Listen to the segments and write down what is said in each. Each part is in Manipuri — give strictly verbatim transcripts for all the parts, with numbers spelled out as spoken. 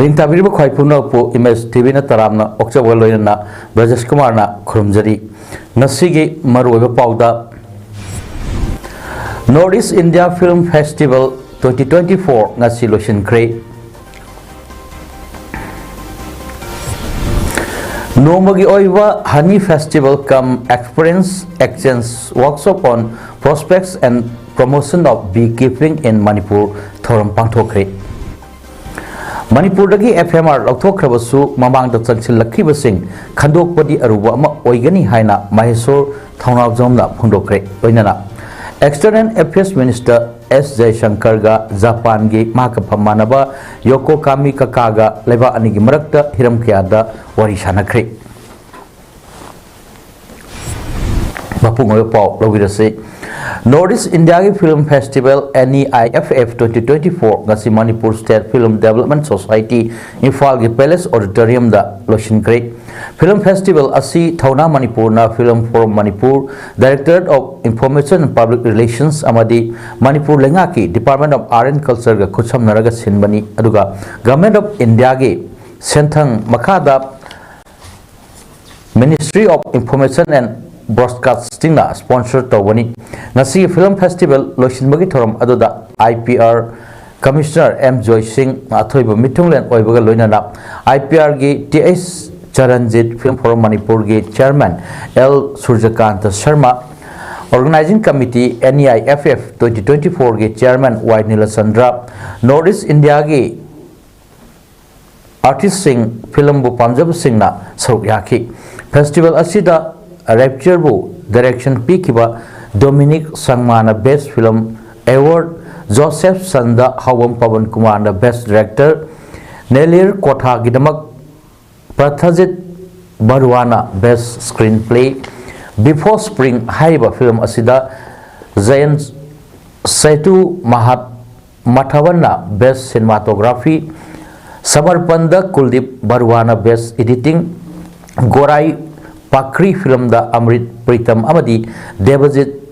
ꯅꯤꯡꯊꯥꯕꯤꯔꯤꯕ ꯈ꯭ꯋꯥꯏ ꯄꯨꯝꯅꯃꯛꯄꯨ ꯏꯃꯦꯖ ꯇꯤꯚꯤꯅ ꯇꯔꯥꯝꯅ ꯑꯣꯛꯆꯕꯒ ꯂꯣꯏꯅꯅ ꯕ꯭ꯔꯖꯦꯁ ꯀꯨꯃꯥꯔꯅ ꯈꯨꯔꯨꯝꯖꯔꯤ꯫ ꯉꯁꯤꯒꯤ ꯃꯔꯨꯑꯣꯏꯕ ꯄꯥꯎꯗ, North East India Film Festival twenty twenty-four ꯉꯁꯤ ꯂꯣꯏꯁꯤꯟꯈ꯭ꯔꯦ꯫ ꯅꯣꯡꯃꯒꯤ ꯑꯣꯏꯕ Honey Festival cum Experience Exchange Workshop on Prospects and Promotion of Beekeeping in Manipur ꯊꯧꯔꯝ ꯄꯥꯡꯊꯣꯛꯈ꯭ꯔꯦ꯫ ꯃꯅꯤꯄꯨꯔꯗꯒꯤ F M R ꯂꯧꯊꯣꯛꯈ꯭ꯔꯕꯁꯨ ꯃꯃꯥꯡꯗ ꯆꯪꯁꯤꯜꯂꯛꯈꯤꯕꯁꯤꯡ ꯈꯟꯗꯣꯛꯄꯗꯤ ꯑꯔꯨꯕ ꯑꯃ ꯑꯣꯏꯒꯅꯤ ꯍꯥꯏꯅ ꯃꯍꯦꯁꯣꯔ ꯊꯧꯅꯥꯎꯖꯝꯅ ꯐꯣꯡꯗꯣꯛꯈ꯭ꯔꯦ꯫ ꯂꯣꯏꯅꯅ External Affairs Minister S ꯖꯌꯁꯪꯀꯔꯒ ꯖꯄꯥꯟꯒꯤ ꯃꯍꯥꯛꯀ ꯐꯝ ꯃꯥꯟꯅꯕ ꯌꯣꯀꯣ ꯀꯥꯃꯤ ꯀꯀꯥꯒ ꯂꯩꯕꯥꯛ ꯑꯅꯤꯒꯤ ꯃꯔꯛꯇ ꯍꯤꯔꯝ ꯀꯌꯥꯗ ꯋꯥꯔꯤ ꯁꯥꯟꯅꯈ꯭ꯔꯦ꯫ ꯃꯄꯨꯡ ꯑꯣꯏꯕ ꯄꯥꯎ ꯂꯧꯕꯤꯔꯁꯤ꯫ North East India ꯒꯤ Film Festival N E I F F twenty twenty-four ꯉꯁꯤ Manipur State Film Development Society ꯏꯝꯐꯥꯜꯒꯤ Palace Auditorium ꯗ ꯂꯣꯏꯁꯤꯟꯈ꯭ꯔꯦ꯫ Film Festival ꯑꯁꯤ ꯊꯧꯅꯥ ꯃꯅꯤꯄꯨꯔꯅ Film Forum Manipur, Directorate of Information and Public Relations ꯑꯃꯗꯤ ꯃꯅꯤꯄꯨꯔ ꯂꯩꯉꯥꯛꯀꯤ Department of Art and Culture ꯒ ꯈꯨꯠꯁꯝꯅꯔꯒ ꯁꯤꯟꯕꯅꯤ, ꯑꯗꯨꯒ Government of India ꯒꯤ ꯁꯦꯟꯊꯪ ꯃꯈꯥꯗ Ministry of Information and Broadcasting ꯅ sponsor ꯇꯧꯕꯅꯤ꯫ ꯉꯁꯤꯒꯤ Film Festival ꯂꯣꯏꯁꯤꯟꯕꯒꯤ ꯊꯧꯔꯝ ꯑꯗꯨꯗ I P R Commissioner M ꯖꯣꯏ ꯁꯤꯡ ꯑꯊꯣꯏꯕ ꯃꯤꯊꯨꯡꯂꯦꯟ ꯑꯣꯏꯕꯒ ꯂꯣꯏꯅꯅ I P R ꯒꯤ T H ꯆꯔꯟꯖꯤꯠ, Film Forum ꯃꯅꯤꯄꯨꯔꯒꯤ Chairman L Surajkanta Sharma, Organizing Committee N E I F F twenty twenty-four ꯒꯤ Chairman Y ꯅꯤꯂꯆꯟꯗ꯭ꯔ, North East India ꯒꯤ artist ꯁꯤꯡ, film ꯕꯨ ꯄꯥꯝꯖꯕꯁꯤꯡꯅ ꯁꯔꯨꯛ ꯌꯥꯈꯤ꯫ Festival ꯑꯁꯤꯗ Rapture ꯕꯨ direction ꯄꯤꯈꯤꯕ ꯗꯣꯃꯤꯅꯤꯛ ꯁꯪꯃꯥꯅ Best Film Award, Joseph ꯁꯟꯗ ꯍꯥꯎꯕꯝ Paban ꯀꯨꯃꯥꯔꯅ Best Director, ꯅꯦꯂꯤꯔ ꯀꯣꯊꯥꯒꯤꯗꯃꯛ ꯄ꯭ꯔꯊꯖꯤꯠ ꯕꯔꯨꯋꯥꯅ Best Screenplay꯫ Before Spring ꯍꯥꯏꯔꯤꯕ film ꯑꯁꯤꯗ ꯖꯌꯟ Setu ꯃꯍꯥꯠ ꯃꯊꯥꯋꯟꯅ Best Cinematography, ꯁꯃꯔꯄꯟꯗ ꯀꯨꯜꯗꯤꯞ ꯕꯔꯨꯋꯥꯅ Best Editing, ꯒꯣꯔꯥꯏ ꯄꯥꯈ꯭ꯔꯤ film ꯗ ꯑꯃ꯭ꯔꯤꯠ ꯄ꯭ꯔꯤꯇꯝ ꯑꯃꯗꯤ ꯗꯦꯕꯖꯤꯠ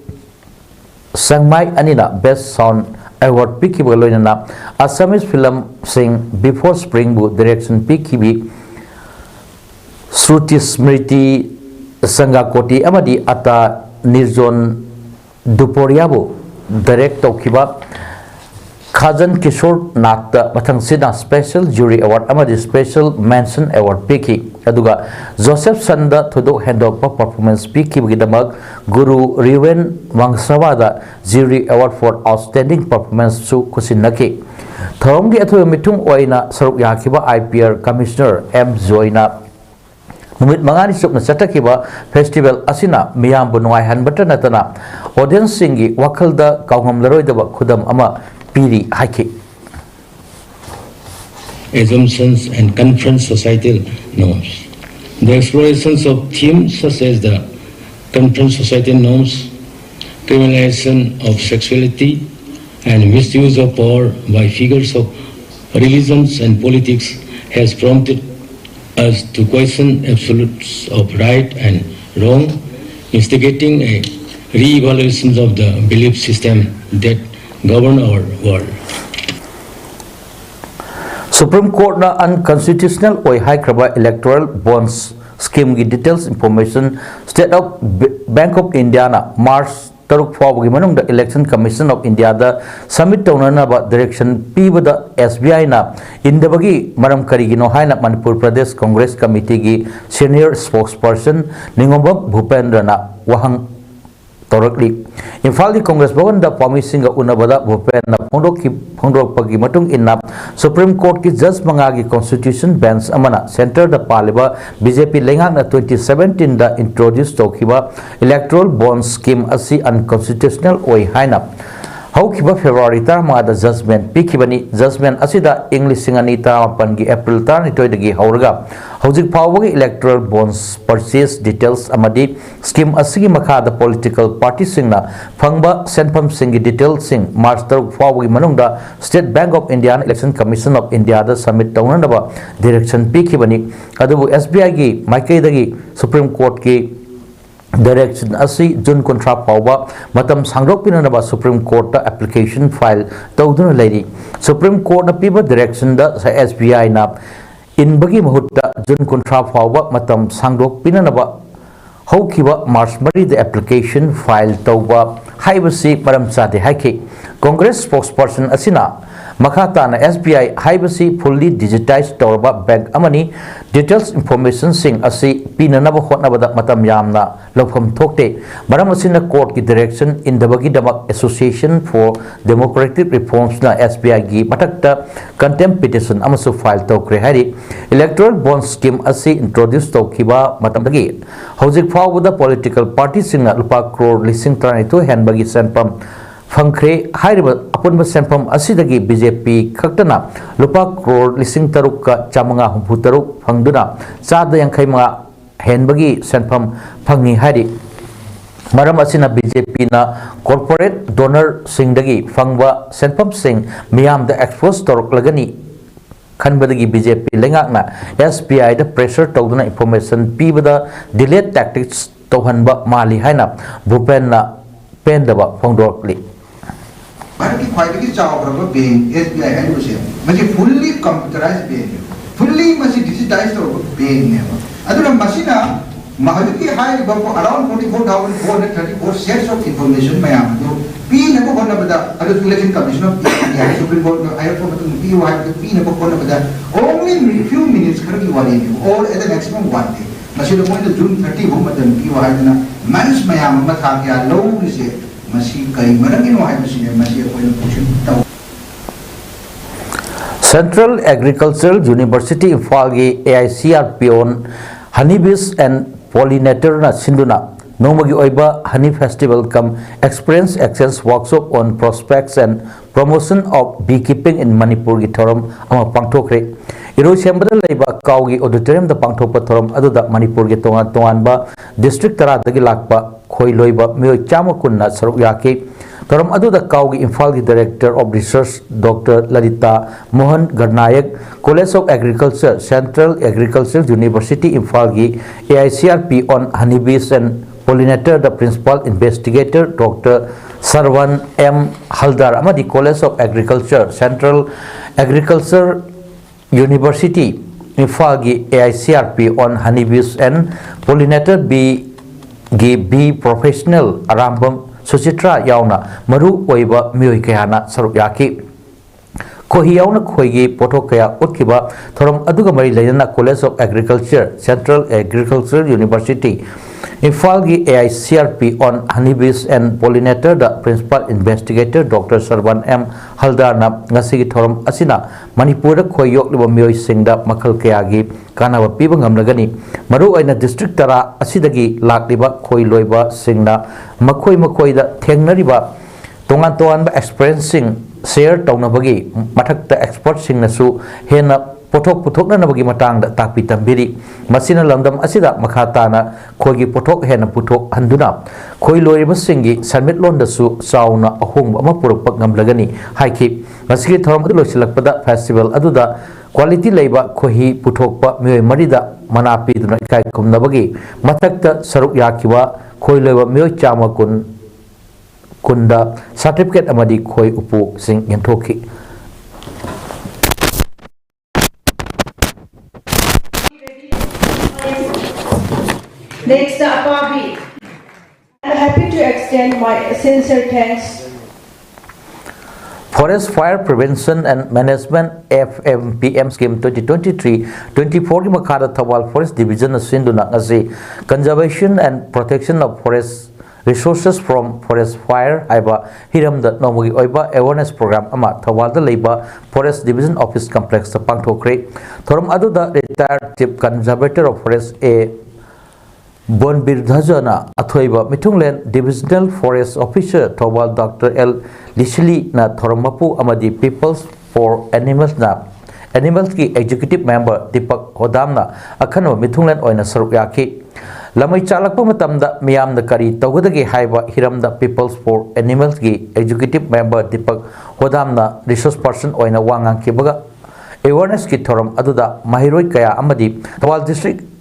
ꯁꯪꯃꯥꯏ ꯑꯅꯤꯅ Best Sound ꯑꯦꯋꯥꯔꯗ ꯄꯤꯈꯤꯕꯒ ꯂꯣꯏꯅꯅ Assamese ꯐꯤꯂꯝꯁꯤꯡ Before Springꯕꯨ ꯗꯥꯏꯔꯦꯛꯁꯟ ꯄꯤꯈꯤꯕꯤ ꯁ꯭ꯔꯨꯇꯤ ꯁ꯭ꯃ꯭ꯔꯤꯇꯤ ꯁꯪꯒꯥꯀꯣꯇꯤ ꯑꯃꯗꯤ ꯑꯇꯥ ꯅꯤꯔꯖꯣꯟ ꯗꯨꯄꯣꯔꯤꯌꯥꯕꯨ ꯗꯥꯏꯔꯦꯛ ꯇꯧꯈꯤꯕ ꯈꯥꯖꯟ ꯀꯤꯁꯣꯔ ꯅꯥꯊꯇ ꯃꯊꯪꯁꯤꯠꯅ Special Jury Award ꯑꯃꯗꯤ Special Mention Award ꯄꯤꯈꯤ꯫ ꯑꯗꯨꯒ ꯖꯣꯁꯦꯐꯁꯟꯗ ꯊꯣꯏꯗꯣꯛ ꯍꯦꯟꯗꯣꯛꯄ ꯄꯔꯐꯣꯔꯃꯦꯟꯁ ꯄꯤꯈꯤꯕꯒꯤꯗꯃꯛ ꯒꯨꯔꯨ ꯔꯤꯋꯦꯟ ꯃꯪꯁꯥꯋꯥꯗ Jury Award for Outstanding Performanceꯁꯨ ꯈꯨꯠꯁꯤꯟꯅꯈꯤ꯫ ꯊꯧꯔꯝꯒꯤ ꯑꯊꯣꯏꯕ ꯃꯤꯊꯨꯡ ꯑꯣꯏꯅ ꯁꯔꯨꯛ ꯌꯥꯈꯤꯕ I P R commissioner M ꯖꯣꯏꯅ ꯅꯨꯃꯤꯠ ꯃꯉꯥꯅꯤ ꯆꯨꯞꯅ ꯆꯠꯊꯈꯤꯕ ꯐꯦꯁꯇꯤꯚꯦꯜ ꯑꯁꯤꯅ ꯃꯤꯌꯥꯝꯕꯨ ꯅꯨꯡꯉꯥꯏꯍꯟꯕꯇ ꯅꯠꯇꯅ ꯑꯣꯗꯤꯌꯟꯁꯁꯤꯡꯒꯤ ꯋꯥꯈꯜꯗ ꯀꯥꯎꯉꯝꯂꯔꯣꯏꯗꯕ ꯈꯨꯗꯝ ꯑꯃ ꯄꯤꯔꯤ ꯍꯥꯏꯈꯤ꯫ Assumptions and conference societal norms. The explorations of themes such as the conference societal norms, criminalization of sexuality, and misuse of power by figures of religions and politics has prompted us to question absolutes of right and wrong, instigating a re-evaluation of the belief system that govern our world. Supreme Courtꯅ unconstitutional ꯑꯣꯏ ꯍꯥꯏꯈ꯭ꯔꯕ electoral bonds schemeꯒꯤ details information State of Bank of Indiaꯅ March ꯇꯔꯨꯛ ꯐꯥꯎꯕꯒꯤ ꯃꯅꯨꯡꯗ Election Commission of Indiaꯗ submit ꯇꯧꯅꯅꯕ direction ꯄꯤꯕꯗ S B Iꯅ ꯏꯟꯗꯕꯒꯤ ꯃꯔꯝ ꯀꯔꯤꯒꯤꯅꯣ ꯍꯥꯏꯅ ꯃꯅꯤꯄꯨꯔ ꯄ꯭ꯔꯗꯦꯁ ꯀꯪꯒ꯭ꯔꯦꯁ ꯀꯃꯤꯇꯤꯒꯤ senior spokesperson ꯅꯤꯉꯣꯝꯕꯝ ꯚꯨꯄꯦꯟꯗ꯭ꯔꯅ ꯋꯥꯍꯪ ꯇꯧꯔꯛꯂꯤ꯫ ꯏꯝꯐꯥꯜꯒꯤ ꯀꯪꯒ꯭ꯔꯦꯁ ꯚꯋꯟꯗ ꯄꯥꯎꯃꯤꯁꯤꯡꯒ ꯎꯅꯕꯗ ꯚꯨꯄꯦꯟꯅ ꯐꯣꯡꯗꯣꯛꯈꯤ-, ꯐꯣꯡꯗꯣꯔꯛꯄꯒꯤ ꯃꯇꯨꯡ ꯏꯟꯅ Supreme Courtꯀꯤ judge ꯃꯉꯥꯒꯤ constitution bench ꯑꯃꯅ centreꯗ ꯄꯥꯜꯂꯤꯕ B J P ꯂꯩꯉꯥꯛꯅ twenty seventeenꯗ introduce ꯇꯧꯈꯤꯕ electoral bond scheme ꯑꯁꯤ unconstitutional ꯑꯣꯏ ꯍꯥꯏꯅ ꯍꯧꯈꯤꯕ February ꯇꯔꯥꯃꯉꯥꯗ judgment ꯄꯤꯈꯤꯕꯅꯤ꯫ Judgment ꯑꯁꯤꯗ ꯏꯪ ꯂꯤꯁꯤꯡ ꯑꯅꯤ ꯇꯔꯥꯃꯥꯄꯟꯒꯤ April ꯇꯔꯥꯅꯤꯊꯣꯏꯗꯒꯤ ꯍꯧꯔꯒ ꯍꯧꯖꯤꯛ ꯐꯥꯎꯕꯒꯤ electoral bonds purchase details ꯑꯃꯗꯤ scheme ꯑꯁꯤꯒꯤ ꯃꯈꯥꯗ political partyꯁꯤꯡꯅ ꯐꯪꯕ ꯁꯦꯟꯐꯝꯁꯤꯡꯒꯤ detailꯁꯤꯡ March ꯇꯔꯨꯛ ꯐꯥꯎꯕꯒꯤ ꯃꯅꯨꯡꯗ State Bank of Indiaꯅ Election Commission of Indiaꯗ submit ꯇꯧꯅꯅꯕ direction ꯄꯤꯈꯤꯕꯅꯤ꯫ ꯑꯗꯨꯕꯨ S B Iꯒꯤ ꯃꯥꯏꯀꯩꯗꯒꯤ Supreme Courtꯀꯤ direction ꯑꯁꯤ ꯖꯨꯟ ꯀꯨꯟꯊ꯭ꯔꯥ ꯐꯥꯎꯕ ꯃꯇꯝ ꯁꯥꯡꯗꯣꯛꯄꯤꯅꯅꯕ Supreme Courtꯇ application file ꯇꯧꯗꯨꯅ ꯂꯩꯔꯤ꯫ Supreme Courtꯅ ꯄꯤꯕ directionꯗ SBIꯅ ꯏꯟꯕꯒꯤ ꯃꯍꯨꯠꯇ ꯖꯨꯟ ꯀꯨꯟꯊ꯭ꯔꯥ ꯐꯥꯎꯕ ꯃꯇꯝ ꯁꯥꯡꯗꯣꯛꯄꯤꯅꯅꯕ ꯍꯧꯈꯤꯕ ꯃꯥꯔꯆ ꯃꯔꯤꯗ application file ꯇꯧꯕ ꯍꯥꯏꯕꯁꯤ ꯃꯔꯝ ꯆꯥꯗꯦ ꯍꯥꯏꯈꯤ꯫ Congress spokesperson ꯑꯁꯤꯅ ꯃꯈꯥ ꯇꯥꯅ, "SBI ꯍꯥꯏꯕꯁꯤ fully digitized ꯇꯧꯔꯕ bank ꯑꯃꯅꯤ꯫ Details informationꯁꯤꯡ ꯑꯁꯤ ꯄꯤꯅꯅꯕ ꯍꯣꯠꯅꯕꯗ ꯃꯇꯝ ꯌꯥꯝꯅ ꯂꯧꯐꯝ ꯊꯣꯛꯇꯦ꯫ ꯃꯔꯝ ꯑꯁꯤꯅ courtꯀꯤ direction ꯏꯟꯗꯕꯒꯤꯗꯃꯛ Association for Democratic Reformsꯅ SBIꯒꯤ ꯃꯊꯛꯇ contempt petition ꯑꯃꯁꯨ file ꯇꯧꯈ꯭ꯔꯦ" ꯍꯥꯏꯔꯤ꯫ Electoral bond scheme ꯑꯁꯤ introduce ꯇꯧꯈꯤꯕ ꯃꯇꯝꯗꯒꯤ ꯍꯧꯖꯤꯛ ꯐꯥꯎꯕꯗ political partyꯁꯤꯡꯅ ꯂꯨꯄꯥ ꯀ꯭ꯔꯣꯔ ꯂꯤꯁꯤꯡ ꯇꯔꯥꯅꯤꯊꯣꯏ ꯍꯦꯟꯕꯒꯤ ꯁꯦꯟꯐꯝ ꯐꯪꯈ꯭ꯔꯦ꯫ ꯍꯥꯏꯔꯤꯕ ꯑꯄꯨꯟꯕ ꯁꯦꯟꯐꯝ ꯑꯁꯤꯗꯒꯤ BJP ꯈꯛꯇꯅ ꯂꯨꯄꯥ ꯀ꯭ꯔꯣꯔ ꯂꯤꯁꯤꯡ ꯇꯔꯨꯛꯀ ꯆꯥꯃꯉꯥ ꯍꯨꯝꯐꯨ ꯇꯔꯨꯛ ꯐꯪꯗꯨꯅ ꯆꯥꯗ ꯌꯥꯡꯈꯩ ꯃꯉꯥ ꯍꯦꯟꯕꯒꯤ ꯁꯦꯟꯐꯝ ꯐꯪꯏ ꯍꯥꯏꯔꯤ꯫ ꯃꯔꯝ ꯑꯁꯤꯅ BJPꯅ corporate donorꯁꯤꯡꯗꯒꯤ ꯐꯪꯕ ꯁꯦꯟꯐꯝꯁꯤꯡ ꯃꯤꯌꯥꯝꯗ expose ꯇꯧꯔꯛꯂꯒꯅꯤ ꯈꯟꯕꯗꯒꯤ BJP ꯂꯩꯉꯥꯛꯅ SBIꯗ pressure ꯇꯧꯗꯨꯅ information ꯄꯤꯕꯗ delay tactics ꯇꯧꯍꯟꯕ ꯃꯥꯜꯂꯤ ꯍꯥꯏꯅ ꯚꯨꯄꯦꯟꯅ ꯄꯦꯟꯗꯕ ꯐꯣꯡꯗꯣꯔꯛꯂꯤ꯫ ꯚꯥꯔꯠꯀꯤ ꯈ꯭ꯋꯥꯏꯗꯒꯤ ꯆꯥꯎꯈ꯭ꯔꯕ bank SBI ꯍꯥꯏꯔꯤꯕꯁꯦ, ꯃꯁꯤ fully computerized bankꯅꯦꯕ, fully ꯃꯁꯤ digitized ꯇꯧꯔꯕ bankꯅꯦꯕ꯫ ꯑꯗꯨꯅ ꯃꯁꯤꯅ ꯃ-, ꯍꯧꯖꯤꯛꯀꯤ ꯍꯥꯏꯔꯤꯕ around forty four thousand four hundred thirty four sets of information ꯃꯌꯥꯝ ꯑꯗꯨ ꯄꯤꯅꯕ ꯍꯣꯠꯅꯕꯗ, ꯑꯗꯨꯁꯨ Election Commission of India, Supreme Courtꯅ ꯍꯥꯏꯔꯛꯄ ꯃꯇꯨꯡꯗ ꯄꯤꯌꯨ ꯍꯥꯏꯕꯗꯨ ꯄꯤꯅꯕ ꯍꯣꯠꯅꯕꯗ, only few minutes ꯈꯔꯒꯤ ꯋꯥꯔꯤꯅꯦꯕ, or at the maximum one day꯫ ꯃꯁꯤꯗ ꯃꯣꯏꯅ June thirty ꯐꯥꯎ ꯃꯇꯝ ꯄꯤꯌꯨ ꯍꯥꯏꯗꯅ months ꯃꯌꯥꯝ ꯑꯃ ꯊꯥ ꯀꯌꯥ ꯂꯧꯔꯤꯁꯦ, ꯃꯁꯤ ꯀꯔꯤ ꯃꯔꯝꯒꯤꯅꯣ ꯍꯥꯏꯕꯁꯤꯅꯦ, ꯃꯁꯤ ꯑꯩꯈꯣꯏꯅ question ꯇꯧ꯫ Central Agricultural University ꯏꯝꯐꯥꯜꯒꯤ AICRP on Honeybees and Pollinatorꯅ ꯁꯤꯟꯗꯨꯅ ꯅꯣꯡꯃꯒꯤ ꯑꯣꯏꯕ Honey Festival cum Experience Exchange Workshop on Prospects and Promotion of Beekeeping in Manipurꯒꯤ ꯊꯧꯔꯝ ꯑꯃ ꯄꯥꯡꯊꯣꯛꯈ꯭ꯔꯦ꯫ ꯏꯔꯣꯏꯁꯦꯝꯕꯗ ꯂꯩꯕ ꯀꯥꯎꯒꯤ auditoriumꯗ ꯄꯥꯡꯊꯣꯛꯄ ꯊꯧꯔꯝ ꯑꯗꯨꯗ ꯃꯅꯤꯄꯨꯔꯒꯤ ꯇꯣꯉꯥꯟ ꯇꯣꯉꯥꯟꯕ district ꯇꯔꯥꯗꯒꯤ ꯂꯥꯛꯄ ꯈꯣꯏ ꯂꯣꯏꯕ ꯃꯤꯑꯣꯏ ꯆꯥꯝꯃ ꯀꯨꯟꯅ ꯁꯔꯨꯛ ꯌꯥꯈꯤ꯫ ꯊꯧꯔꯝ ꯑꯗꯨꯗ ꯀꯥꯎꯒꯤ Imphal director of research Doctor Lalita Mohan Garnayak, College of Agriculture, Central Agricultural University ꯏꯝꯐꯥꯜꯒꯤ AICRP on Honeybees and Pollinator the Principal Investigator Doctor Sarwan M Haldar ꯑꯃꯗꯤ College of Agriculture, Central Agriculture University, ꯏꯝꯐꯥꯜꯒꯤ A I C R P on Honeybees and Pollinator Bee ꯒꯤ bee professional ꯑꯔꯥꯝꯕꯝ ꯁꯨꯆꯤꯇ꯭ꯔꯥ ꯌꯥꯎꯅ ꯃꯔꯨ ꯑꯣꯏꯕ ꯃꯤꯑꯣꯏ ꯀꯌꯥꯅ ꯁꯔꯨꯛ ꯌꯥꯈꯤ꯫ ꯈꯣꯏꯍꯤ ꯌꯥꯎꯅ ꯈꯣꯏꯒꯤ ꯄꯣꯠꯊꯣꯛ ꯀꯌꯥ ꯎꯠꯈꯤꯕ ꯊꯧꯔꯝ ꯑꯗꯨꯒ ꯃꯔꯤ ꯂꯩꯅꯅ College of Agriculture, Central Agricultural University, ꯏꯝꯐꯥꯜꯒꯤ A I C R P on Honeybees and Pollinator the Principal Investigator Doctor Sarwan M ꯍꯜꯗꯥꯔꯅ ꯉꯁꯤꯒꯤ ꯊꯧꯔꯝ ꯑꯁꯤꯅ ꯃꯅꯤꯄꯨꯔꯗ ꯈꯣꯏ ꯌꯣꯛꯂꯤꯕ ꯃꯤꯑꯣꯏꯁꯤꯡꯗ ꯃꯈꯜ ꯀꯌꯥꯒꯤ ꯀꯥꯟꯅꯕ ꯄꯤꯕ ꯉꯝꯂꯒꯅꯤ꯫ ꯃꯔꯨꯑꯣꯏꯅ district ꯇꯔꯥ ꯑꯁꯤꯗꯒꯤ ꯂꯥꯛꯂꯤꯕ ꯈꯣꯏ ꯂꯣꯏꯕꯁꯤꯡꯅ ꯃꯈꯣꯏ ꯃꯈꯣꯏꯗ ꯊꯦꯡꯅꯔꯤꯕ ꯇꯣꯉꯥꯟ ꯇꯣꯉꯥꯟꯕ experienceꯁꯤꯡ share ꯇꯧꯅꯕꯒꯤ ꯃꯊꯛꯇ expertꯁꯤꯡꯅꯁꯨ ꯍꯦꯟꯅ ꯄꯣꯠꯊꯣꯛ ꯄꯨꯊꯣꯛꯅꯅꯕꯒꯤ ꯃꯇꯥꯡꯗ ꯇꯥꯛꯄꯤ ꯇꯝꯕꯤꯔꯤ꯫ ꯃꯁꯤꯅ ꯂꯝꯗꯝ ꯑꯁꯤꯗ ꯃꯈꯥ ꯇꯥꯅ ꯈꯣꯏꯒꯤ ꯄꯣꯠꯊꯣꯛ ꯍꯦꯟꯅ ꯄꯨꯊꯣꯛꯍꯟꯗꯨꯅ ꯈꯣꯏ ꯂꯣꯏꯔꯤꯕꯁꯤꯡꯒꯤ ꯁꯦꯟꯃꯤꯠꯂꯣꯟꯗꯁꯨ ꯆꯥꯎꯅ ꯑꯍꯣꯡꯕ ꯑꯃ ꯄꯨꯔꯛꯄ ꯉꯝꯂꯒꯅꯤ ꯍꯥꯏꯈꯤ꯫ ꯉꯁꯤꯒꯤ ꯊꯧꯔꯝ ꯑꯗꯨ ꯂꯣꯏꯁꯤꯜꯂꯛꯄꯗ festival ꯑꯗꯨꯗ quality ꯂꯩꯕ ꯈꯣꯏꯍꯤ ꯄꯨꯊꯣꯛꯄ ꯃꯤꯑꯣꯏ ꯃꯔꯤꯗ ꯃꯅꯥ ꯄꯤꯗꯨꯅ ꯏꯀꯥꯏ ꯈꯨꯝꯅꯕꯒꯤ ꯃꯊꯛꯇ ꯁꯔꯨꯛ ꯌꯥꯈꯤꯕ ꯈꯣꯏ ꯂꯣꯏꯕ ꯃꯤꯑꯣꯏ ꯆꯥꯝꯃ ꯀꯨꯟ, ꯀꯨꯟꯗ certificate ꯑꯃꯗꯤ ꯈꯣꯏ ꯎꯄꯨꯁꯤꯡ ꯌꯦꯟꯊꯣꯛꯈꯤ꯫ Next, Apabi. I'm happy to extend my sincere thanks. Forest Fire Prevention and Management F M P M Scheme twenty twenty-three twenty-four ꯒꯤ ꯃꯈꯥꯗ ꯊꯧꯕꯥꯜ Forest Division ꯅ ꯁꯤꯟꯗꯨꯅ ꯉꯁꯤ Conservation and Protection of Forest Resources from Forest Fire ꯍꯥꯏꯕ ꯍꯤꯔꯝꯗ ꯅꯣꯡꯃꯒꯤ ꯑꯣꯏꯕ awareness program ꯑꯃ ꯊꯧꯕꯥꯜꯗ ꯂꯩꯕ Forest Division Office Complex ꯇ ꯄꯥꯡꯊꯣꯛꯈ꯭ꯔꯦ꯫ ꯊꯧꯔꯝ ꯑꯗꯨꯗ Retired Chief Conservator of Forest A ꯕꯣꯟꯕꯤꯔ ꯙꯖꯅ ꯑꯊꯣꯏꯕ ꯃꯤꯊꯨꯡꯂꯦꯟ Divisional Forest Officer Thoubal Doctor L ꯂꯤꯁꯤꯂꯤꯅ ꯊꯧꯔꯝ ꯃꯄꯨ ꯑꯃꯗꯤ Peoples for Animals ꯅ Animals ꯀꯤ Executive Member ꯗꯤꯄꯛ ꯍꯣꯗꯥꯝꯅ ꯑꯈꯟꯅꯕ ꯃꯤꯊꯨꯡꯂꯦꯟ ꯑꯣꯏꯅ ꯁꯔꯨꯛ ꯌꯥꯈꯤ꯫ ꯂꯃꯩ ꯆꯥꯛꯂꯛꯄ ꯃꯇꯝꯗ ꯃꯤꯌꯥꯝꯅ ꯀꯔꯤ ꯇꯧꯒꯗꯒꯦ ꯍꯥꯏꯕ ꯍꯤꯔꯝꯗ Peoples for Animals ꯀꯤ Executive Member Deepak ꯍꯣꯗꯥꯝꯅ resource person ꯑꯣꯏꯅ ꯋꯥ ꯉꯥꯡꯈꯤꯕꯒ awareness ꯀꯤ ꯊꯧꯔꯝ ꯑꯗꯨꯗ ꯃꯍꯩꯔꯣꯏ ꯀꯌꯥ ꯑꯃꯗꯤ ꯊꯧꯕꯥꯜ District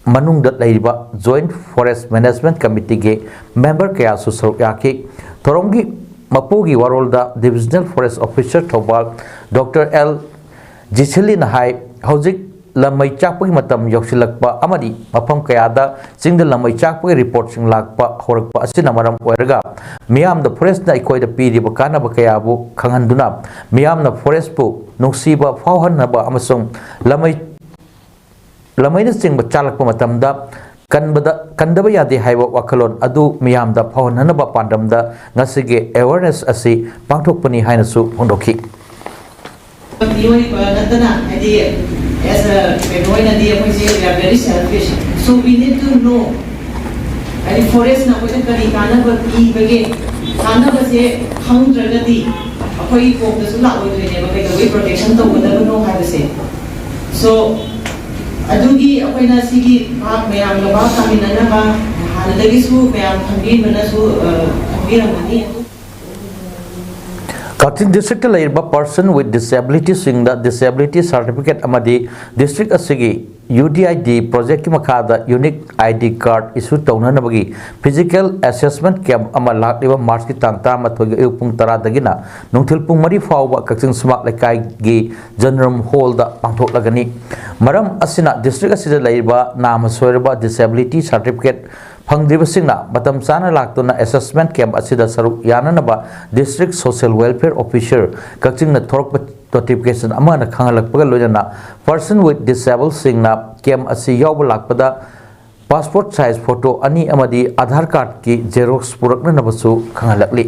ꯃꯅꯨꯡꯗ ꯂꯩꯔꯤꯕ Joint Forest Management Committeeꯒꯤ member ꯀꯌꯥꯁꯨ ꯁꯔꯨꯛ ꯌꯥꯈꯤ꯫ ꯊꯧꯔꯝꯒꯤ ꯃꯄꯨꯒꯤ ꯋꯥꯔꯣꯜꯗ Divisional Forest Officer Thoubal doctor L ꯖꯤꯁꯤꯂꯤꯅ ꯍꯥꯏ, ꯍꯧꯖꯤꯛ ꯂꯝꯃꯩ ꯆꯥꯛꯄꯒꯤ ꯃꯇꯝ ꯌꯧꯁꯤꯜꯂꯛꯄ ꯑꯃꯗꯤ ꯃꯐꯝ ꯀꯌꯥꯗ ꯆꯤꯡꯗ ꯂꯝꯃꯩ ꯆꯥꯛꯄꯒꯤ reportꯁꯤꯡ ꯂꯥꯛꯄ ꯍꯧꯔꯛꯄ ꯑꯁꯤꯅ ꯃꯔꯝ ꯑꯣꯏꯔꯒ ꯃꯤꯌꯥꯝꯗ forestꯅ ꯑꯩꯈꯣꯏꯗ ꯄꯤꯔꯤꯕ ꯀꯥꯟꯅꯕ ꯀꯌꯥꯕꯨ ꯈꯪꯍꯟꯗꯨꯅ ꯃꯤꯌꯥꯝꯅ forestꯄꯨ ꯅꯨꯡꯁꯤꯕ ꯐꯥꯎꯍꯟꯅꯕ ꯑꯃꯁꯨꯡ ꯂꯝꯃꯩ ꯂꯝꯃꯩꯅꯆꯤꯡꯕ ꯆꯥꯂꯛꯄ ꯃꯇꯝꯗ ꯀꯟꯕꯗ, ꯀꯟꯗꯕ ꯌꯥꯗꯦ ꯍꯥꯏꯕ ꯋꯥꯈꯜꯂꯣꯟ ꯑꯗꯨ ꯃꯤꯌꯥꯝꯗ ꯐꯥꯎꯍꯟꯅꯅꯕ ꯄꯥꯟꯗꯝꯗ ꯉꯁꯤꯒꯤ awareness ꯑꯁꯤ ꯄꯥꯡꯊꯣꯛꯄꯅꯤ ꯍꯥꯏꯅꯁꯨ ꯐꯣꯡꯗꯣꯛꯈꯤ꯫ ꯃꯤꯑꯣꯏꯕ ꯅꯠꯇꯅ, ꯍꯥꯏꯗꯤ, as a, ꯀꯩꯅꯣ ꯑꯣꯏꯅꯗꯤ ꯑꯩꯈꯣꯏꯁꯦ we are very selfish, so we need to know, ꯍꯥꯏꯗꯤ, forestꯅ ꯑꯩꯈꯣꯏꯗ ꯀꯔꯤ ꯀꯥꯟꯅꯕ ꯄꯤꯕꯒꯦ? ꯀꯥꯟꯅꯕꯁꯦ ꯈꯪꯗ꯭ꯔꯒꯗꯤ ꯑꯩꯈꯣꯏꯒꯤ ꯀꯣꯛꯇꯁꯨ ꯂꯥꯛꯑꯣꯏꯗꯣꯏꯅꯦꯕ, ꯀꯩꯗꯧꯕꯩ protection ꯇꯧꯒꯗꯕꯅꯣ ꯍꯥꯏꯕꯁꯦ꯫ So, ꯑꯗꯨꯒꯤ ꯑꯩꯈꯣꯏꯅ ꯁꯤꯒꯤ ꯚꯥꯞ, ꯃꯌꯥꯝꯒ ꯚꯥꯞ ꯇꯥꯃꯤꯟꯅꯅꯕ ꯍꯥꯟꯅꯗꯒꯤꯁꯨ ꯃꯌꯥꯝ ꯈꯪꯕꯤꯕꯅꯁꯨ, ꯑ, ꯈꯪꯕꯤꯔꯝꯒꯅꯤ꯫ ꯀꯛꯆꯤꯡ districtꯇ ꯂꯩꯔꯤꯕ person with disabilityꯁꯤꯡꯗ disability certificate ꯑꯃꯗꯤ district ꯑꯁꯤꯒꯤ UDID projectꯀꯤ ꯃꯈꯥꯗ unique ID card issue ꯇꯧꯅꯅꯕꯒꯤ physical assessment camp ꯑꯃ ꯂꯥꯛꯂꯤꯕ Marchꯀꯤ ꯇꯥꯡ ꯇꯔꯥꯃꯥꯊꯣꯏꯒꯤ ꯑꯌꯨꯛ ꯄꯨꯡ ꯇꯔꯥꯗꯒꯤꯅ ꯅꯨꯡꯊꯤꯜ ꯄꯨꯡ ꯃꯔꯤ ꯐꯥꯎꯕ ꯀꯛꯆꯤꯡ ꯁꯨꯃꯥꯡ ꯂꯩꯀꯥꯏꯒꯤ General Hallꯗ ꯄꯥꯡꯊꯣꯛꯂꯒꯅꯤ꯫ ꯃꯔꯝ ꯑꯁꯤꯅ district ꯑꯁꯤꯗ ꯂꯩꯔꯤꯕ ꯅꯥꯃ ꯁꯣꯏꯔꯕ, disability certificate ꯐꯪꯗ꯭ꯔꯤꯕꯁꯤꯡꯅ ꯃꯇꯝ ꯆꯥꯅ ꯂꯥꯛꯇꯨꯅ assessment camp ꯑꯁꯤꯗ ꯁꯔꯨꯛ ꯌꯥꯅꯅꯕ District Social Welfare Officer ꯀꯛꯆꯤꯡꯅ ꯊꯣꯔꯛꯄ notification ꯑꯃꯅ ꯈꯪꯍꯜꯂꯛꯄꯒ ꯂꯣꯏꯅꯅ person with disableꯁꯤꯡꯅ camp ꯑꯁꯤ ꯌꯥꯎꯕ ꯂꯥꯛꯄꯗ passport size photo ꯑꯅꯤ ꯑꯃꯗꯤ Aadhaar cardꯀꯤ xerox ꯄꯨꯔꯛꯅꯅꯕꯁꯨ ꯈꯪꯍꯜꯂꯛꯂꯤ꯫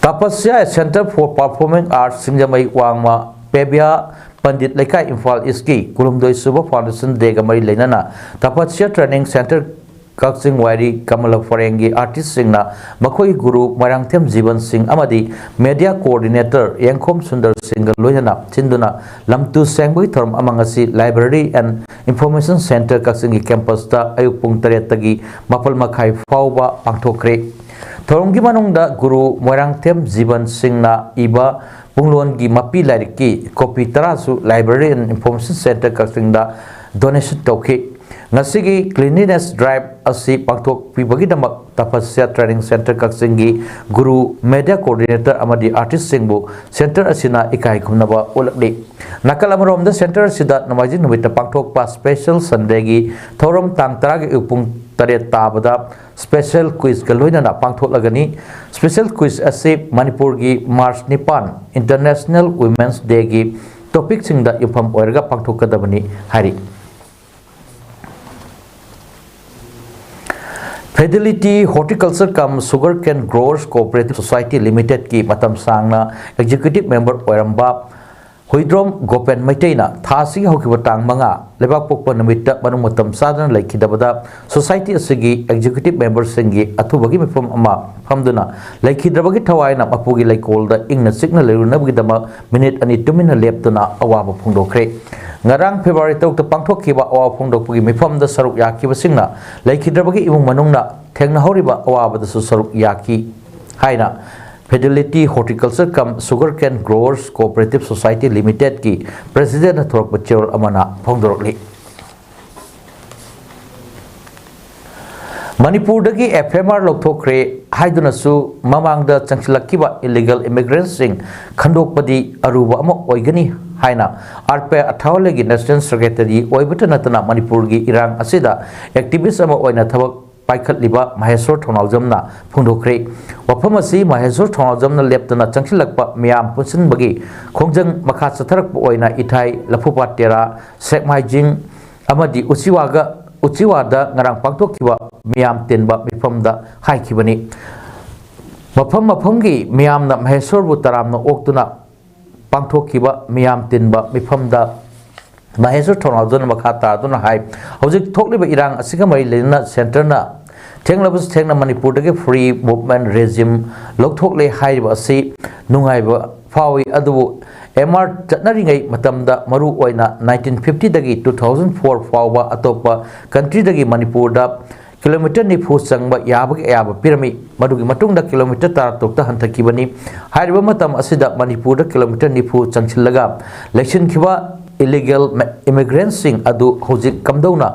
Tapasya Center for Performing Arts ꯁꯤꯡꯖꯃꯩ ꯋꯥꯡꯃ ꯄꯦꯕꯤꯌꯥ ꯄꯟꯗꯤꯠ ꯂꯩꯀꯥꯏ, ꯏꯝꯐꯥꯜ ꯏꯁꯀꯤ ꯀꯨꯟꯍꯨꯝꯗꯣꯏ ꯁꯨꯕ foundation dayꯒ ꯃꯔꯤ ꯂꯩꯅꯅ Tapasya Training Center ꯀꯛꯆꯤꯡ ꯋꯥꯏꯔꯤ ꯀꯃꯂꯥ ꯐꯣꯔꯦꯡꯒꯤ artistꯁꯤꯡꯅ ꯃꯈꯣꯏꯒꯤ ꯒꯨꯔꯨ ꯃꯣꯏꯔꯥꯡꯊꯦꯝ ꯖꯤꯕꯟ ꯁꯤꯡ ꯑꯃꯗꯤ media coordinator ꯌꯦꯡꯈꯣꯝ ꯁꯨꯟꯗꯔ ꯁꯤꯡꯒ ꯂꯣꯏꯅꯅ ꯁꯤꯟꯗꯨꯅ ꯂꯝꯇꯨ ꯁꯦꯡꯕꯒꯤ ꯊꯧꯔꯝ ꯑꯃ ꯉꯁꯤ Library and Information Center ꯀꯛꯆꯤꯡꯒꯤ campusꯇ ꯑꯌꯨꯛ ꯄꯨꯡ ꯇꯔꯦꯠꯇꯒꯤ ꯃꯥꯄꯜ ꯃꯈꯥꯏ ꯐꯥꯎꯕ ꯄꯥꯡꯊꯣꯛꯈ꯭ꯔꯦ꯫ ꯊꯧꯔꯝꯒꯤ ꯃꯅꯨꯡꯗ ꯒꯨꯔꯨ ꯃꯣꯏꯔꯥꯡꯊꯦꯝ ꯖꯤꯕꯟ ꯁꯤꯡꯅ ꯏꯕ ꯄꯨꯡꯂꯣꯟꯒꯤ ꯃꯄꯤ ꯂꯥꯏꯔꯤꯛꯀꯤ copy ꯇꯔꯥꯁꯨ Library and Information Centre ꯀꯛꯆꯤꯡꯗ donation ꯇꯧꯈꯤ꯫ ꯉꯁꯤꯒꯤ cleanliness drive ꯑꯁꯤ ꯄꯥꯡꯊꯣꯛꯄꯤꯕꯒꯤꯗꯃꯛ Tapasya Training Centre ꯀꯛꯆꯤꯡꯒꯤ ꯒꯨꯔꯨ, media coordinator ꯑꯃꯗꯤ artist ꯁꯤꯡꯕꯨ centre ꯑꯁꯤꯅ ꯏꯀꯥꯏ ꯈꯨꯝꯅꯕ ꯎꯠꯂꯛꯂꯤ꯫ ꯅꯥꯀꯜ ꯑꯃꯔꯣꯝꯗ centre ꯑꯁꯤꯗ ꯅꯣꯡꯃꯥꯏꯖꯤꯡ ꯅꯨꯃꯤꯠꯇ ꯄꯥꯡꯊꯣꯛꯄ special Sundayꯒꯤ ꯊꯧꯔꯝ ꯇꯥꯡ ꯇꯔꯥꯒꯤ ꯑꯌꯨꯛ ꯄꯨꯡ ꯇꯔꯦꯠ ꯇꯥꯕꯗ special quizꯒ ꯂꯣꯏꯅꯅ ꯄꯥꯡꯊꯣꯛꯂꯒꯅꯤ꯫ Special quiz ꯑꯁꯤ ꯃꯅꯤꯄꯨꯔꯒꯤ March ꯅꯤꯄꯥꯟ International Women's Dayꯒꯤ topicꯁꯤꯡꯗ ꯌꯨꯝꯐꯝ ꯑꯣꯏꯔꯒ ꯄꯥꯡꯊꯣꯛꯀꯗꯕꯅꯤ ꯍꯥꯏꯔꯤ꯫ Fidelity Horticulture cum Sugar Cane Growers Cooperative Society Limitedꯀꯤ ꯃꯇꯝ ꯁꯥꯡꯅ executive member ꯑꯣꯏꯔꯝꯕ ꯍꯨꯏꯗ꯭ꯔꯣꯝ ꯒꯣꯄꯦꯟ ꯃꯩꯇꯩꯅ ꯊꯥ ꯑꯁꯤꯒꯤ ꯍꯧꯈꯤꯕ ꯇꯥꯡ ꯃꯉꯥ, ꯂꯩꯕꯥꯛꯄꯣꯛꯄ ꯅꯨꯃꯤꯠꯇ ꯃꯅꯨꯡ ꯃꯇꯝ ꯆꯥꯗꯅ ꯂꯩꯈꯤꯗꯕꯗ society ꯑꯁꯤꯒꯤ executive memberꯁꯤꯡꯒꯤ ꯑꯊꯨꯕꯒꯤ ꯃꯤꯐꯝ ꯑꯃ ꯐꯝꯗꯨꯅ ꯂꯩꯈꯤꯗ꯭ꯔꯕꯒꯤ ꯊꯋꯥꯏꯅ ꯃꯄꯨꯒꯤ ꯂꯩꯀꯣꯜꯗ ꯏꯪꯅ ꯆꯤꯛꯅ ꯂꯩꯔꯨꯅꯕꯒꯤꯗꯃꯛ ꯃꯤꯅꯤꯠ ꯑꯅꯤ ꯇꯨꯃꯤꯟꯅ ꯂꯦꯞꯇꯨꯅ ꯑꯋꯥꯕ ꯐꯣꯡꯗꯣꯛꯈ꯭ꯔꯦ꯫ ꯉꯔꯥꯡ February ꯇꯔꯨꯛꯇ ꯄꯥꯡꯊꯣꯛꯈꯤꯕ ꯑꯋꯥꯕ ꯐꯣꯡꯗꯣꯛꯄꯒꯤ ꯃꯤꯐꯝꯗ ꯁꯔꯨꯛ ꯌꯥꯈꯤꯕꯁꯤꯡꯅ ꯂꯩꯈꯤꯗ꯭ꯔꯕꯒꯤ ꯏꯃꯨꯡ ꯃꯅꯨꯡꯅ ꯊꯦꯡꯅꯍꯧꯔꯤꯕ ꯑꯋꯥꯕꯗꯁꯨ ꯁꯔꯨꯛ ꯌꯥꯈꯤ ꯍꯥꯏꯅ Fidelity Horticulture cum Sugar Cane Growers Cooperative Society Limitedꯀꯤ presidentꯅ ꯊꯣꯔꯛꯄ ꯆꯦꯔꯣꯜ ꯑꯃꯅ ꯐꯣꯡꯗꯣꯔꯛꯂꯤ꯫ ꯃꯅꯤꯄꯨꯔꯗꯒꯤ F M R ꯂꯧꯊꯣꯛꯈ꯭ꯔꯦ ꯍꯥꯏꯗꯨꯅꯁꯨ ꯃꯃꯥꯡꯗ ꯆꯪꯁꯤꯜꯂꯛꯈꯤꯕ illegal immigrantꯁꯤꯡ ꯈꯟꯗꯣꯛꯄꯗꯤ ꯑꯔꯨꯕ ꯑꯃ ꯑꯣꯏꯒꯅꯤ ꯍꯥꯏꯅ ꯑꯥꯔ ꯄꯤ ꯑꯊꯥꯋꯥꯂꯦꯒꯤ national secretary ꯑꯣꯏꯕꯇ ꯅꯠꯇꯅ ꯃꯅꯤꯄꯨꯔꯒꯤ ꯏꯔꯥꯡ ꯑꯁꯤꯗ activist ꯑꯃ ꯑꯣꯏꯅ ꯊꯕꯛ ꯄꯥꯏꯈꯠꯂꯤꯕ ꯃꯍꯦꯁꯣꯔ ꯊꯧꯅꯥꯎꯖꯝꯅ ꯐꯣꯡꯗꯣꯛꯈ꯭ꯔꯦ꯫ ꯋꯥꯐꯝ ꯑꯁꯤ ꯃꯍꯦꯁꯣꯔ ꯊꯧꯅꯥꯎꯖꯝꯅ ꯂꯦꯞꯇꯅ ꯆꯪꯁꯤꯜꯂꯛꯄ ꯃꯤꯌꯥꯝ ꯄꯨꯟꯁꯤꯟꯕꯒꯤ ꯈꯣꯡꯖꯪ ꯃꯈꯥ ꯆꯠꯊꯔꯛꯄ ꯑꯣꯏꯅ ꯏꯊꯥꯏ, ꯂꯐꯨꯄꯥꯠ ꯇꯦꯔꯥ, ꯁꯦꯛꯃꯥꯏꯖꯤꯡ ꯑꯃꯗꯤ ꯎꯆꯤꯋꯥꯒ, ꯎꯆꯤꯋꯥꯗ ꯉꯔꯥꯡ ꯄꯥꯡꯊꯣꯛꯈꯤꯕ ꯃꯤꯌꯥꯝ ꯇꯤꯟꯕ ꯃꯤꯐꯝꯗ ꯍꯥꯏꯈꯤꯕꯅꯤ꯫ ꯃꯐꯝ ꯃꯐꯝꯒꯤ ꯃꯤꯌꯥꯝꯅ ꯃꯍꯦꯁꯣꯔꯕꯨ ꯇꯔꯥꯝꯅ ꯑꯣꯛꯇꯨꯅ ꯄꯥꯡꯊꯣꯛꯈꯤꯕ ꯃꯤꯌꯥꯝ ꯇꯤꯟꯕ ꯃꯤꯐꯝꯗ ꯃꯍꯦꯁꯣꯔ ꯊꯧꯅꯥꯎꯖꯝꯅ ꯃꯈꯥ ꯇꯥꯗꯨꯅ ꯍꯥꯏ, ꯍꯧꯖꯤꯛ ꯊꯣꯛꯂꯤꯕ ꯏꯔꯥꯡ ꯑꯁꯤꯒ ꯃꯔꯤ ꯂꯩꯅꯅ centreꯅ ꯊꯦꯡꯂꯕꯁꯨ ꯊꯦꯡꯅ ꯃꯅꯤꯄꯨꯔꯗꯒꯤ free movement regime ꯂꯧꯊꯣꯛꯂꯦ ꯍꯥꯏꯔꯤꯕ ꯑꯁꯤ ꯅꯨꯡꯉꯥꯏꯕ ꯐꯥꯎꯏ, ꯑꯗꯨꯕꯨ M R ꯆꯠꯅꯔꯤꯉꯩ ꯃꯇꯝꯗ, ꯃꯔꯨ ꯑꯣꯏꯅ nineteen fiftyꯗꯒꯤ two thousand four ꯐꯥꯎꯕ ꯑꯇꯣꯞꯄ countryꯗꯒꯤ ꯃꯅꯤꯄꯨꯔꯗ ꯀꯤꯂꯣꯃꯤꯇꯔ ꯅꯤꯐꯨ ꯆꯪꯕ ꯌꯥꯕꯒꯤ ꯑꯌꯥꯕ ꯄꯤꯔꯝꯃꯤ꯫ ꯃꯗꯨꯒꯤ ꯃꯇꯨꯡꯗ ꯀꯤꯂꯣꯃꯤꯇꯔ ꯇꯔꯥꯇꯔꯨꯛꯇ ꯍꯟꯊꯈꯤꯕꯅꯤ꯫ ꯍꯥꯏꯔꯤꯕ ꯃꯇꯝ ꯑꯁꯤꯗ ꯃꯅꯤꯄꯨꯔꯗ ꯀꯤꯂꯣꯃꯤꯇꯔ ꯅꯤꯐꯨ ꯆꯪꯁꯤꯜꯂꯒ ꯂꯩꯁꯤꯟꯈꯤꯕ illegal immigrantꯁꯤꯡ ꯑꯗꯨ ꯍꯧꯖꯤꯛ ꯀꯝꯗꯧꯅ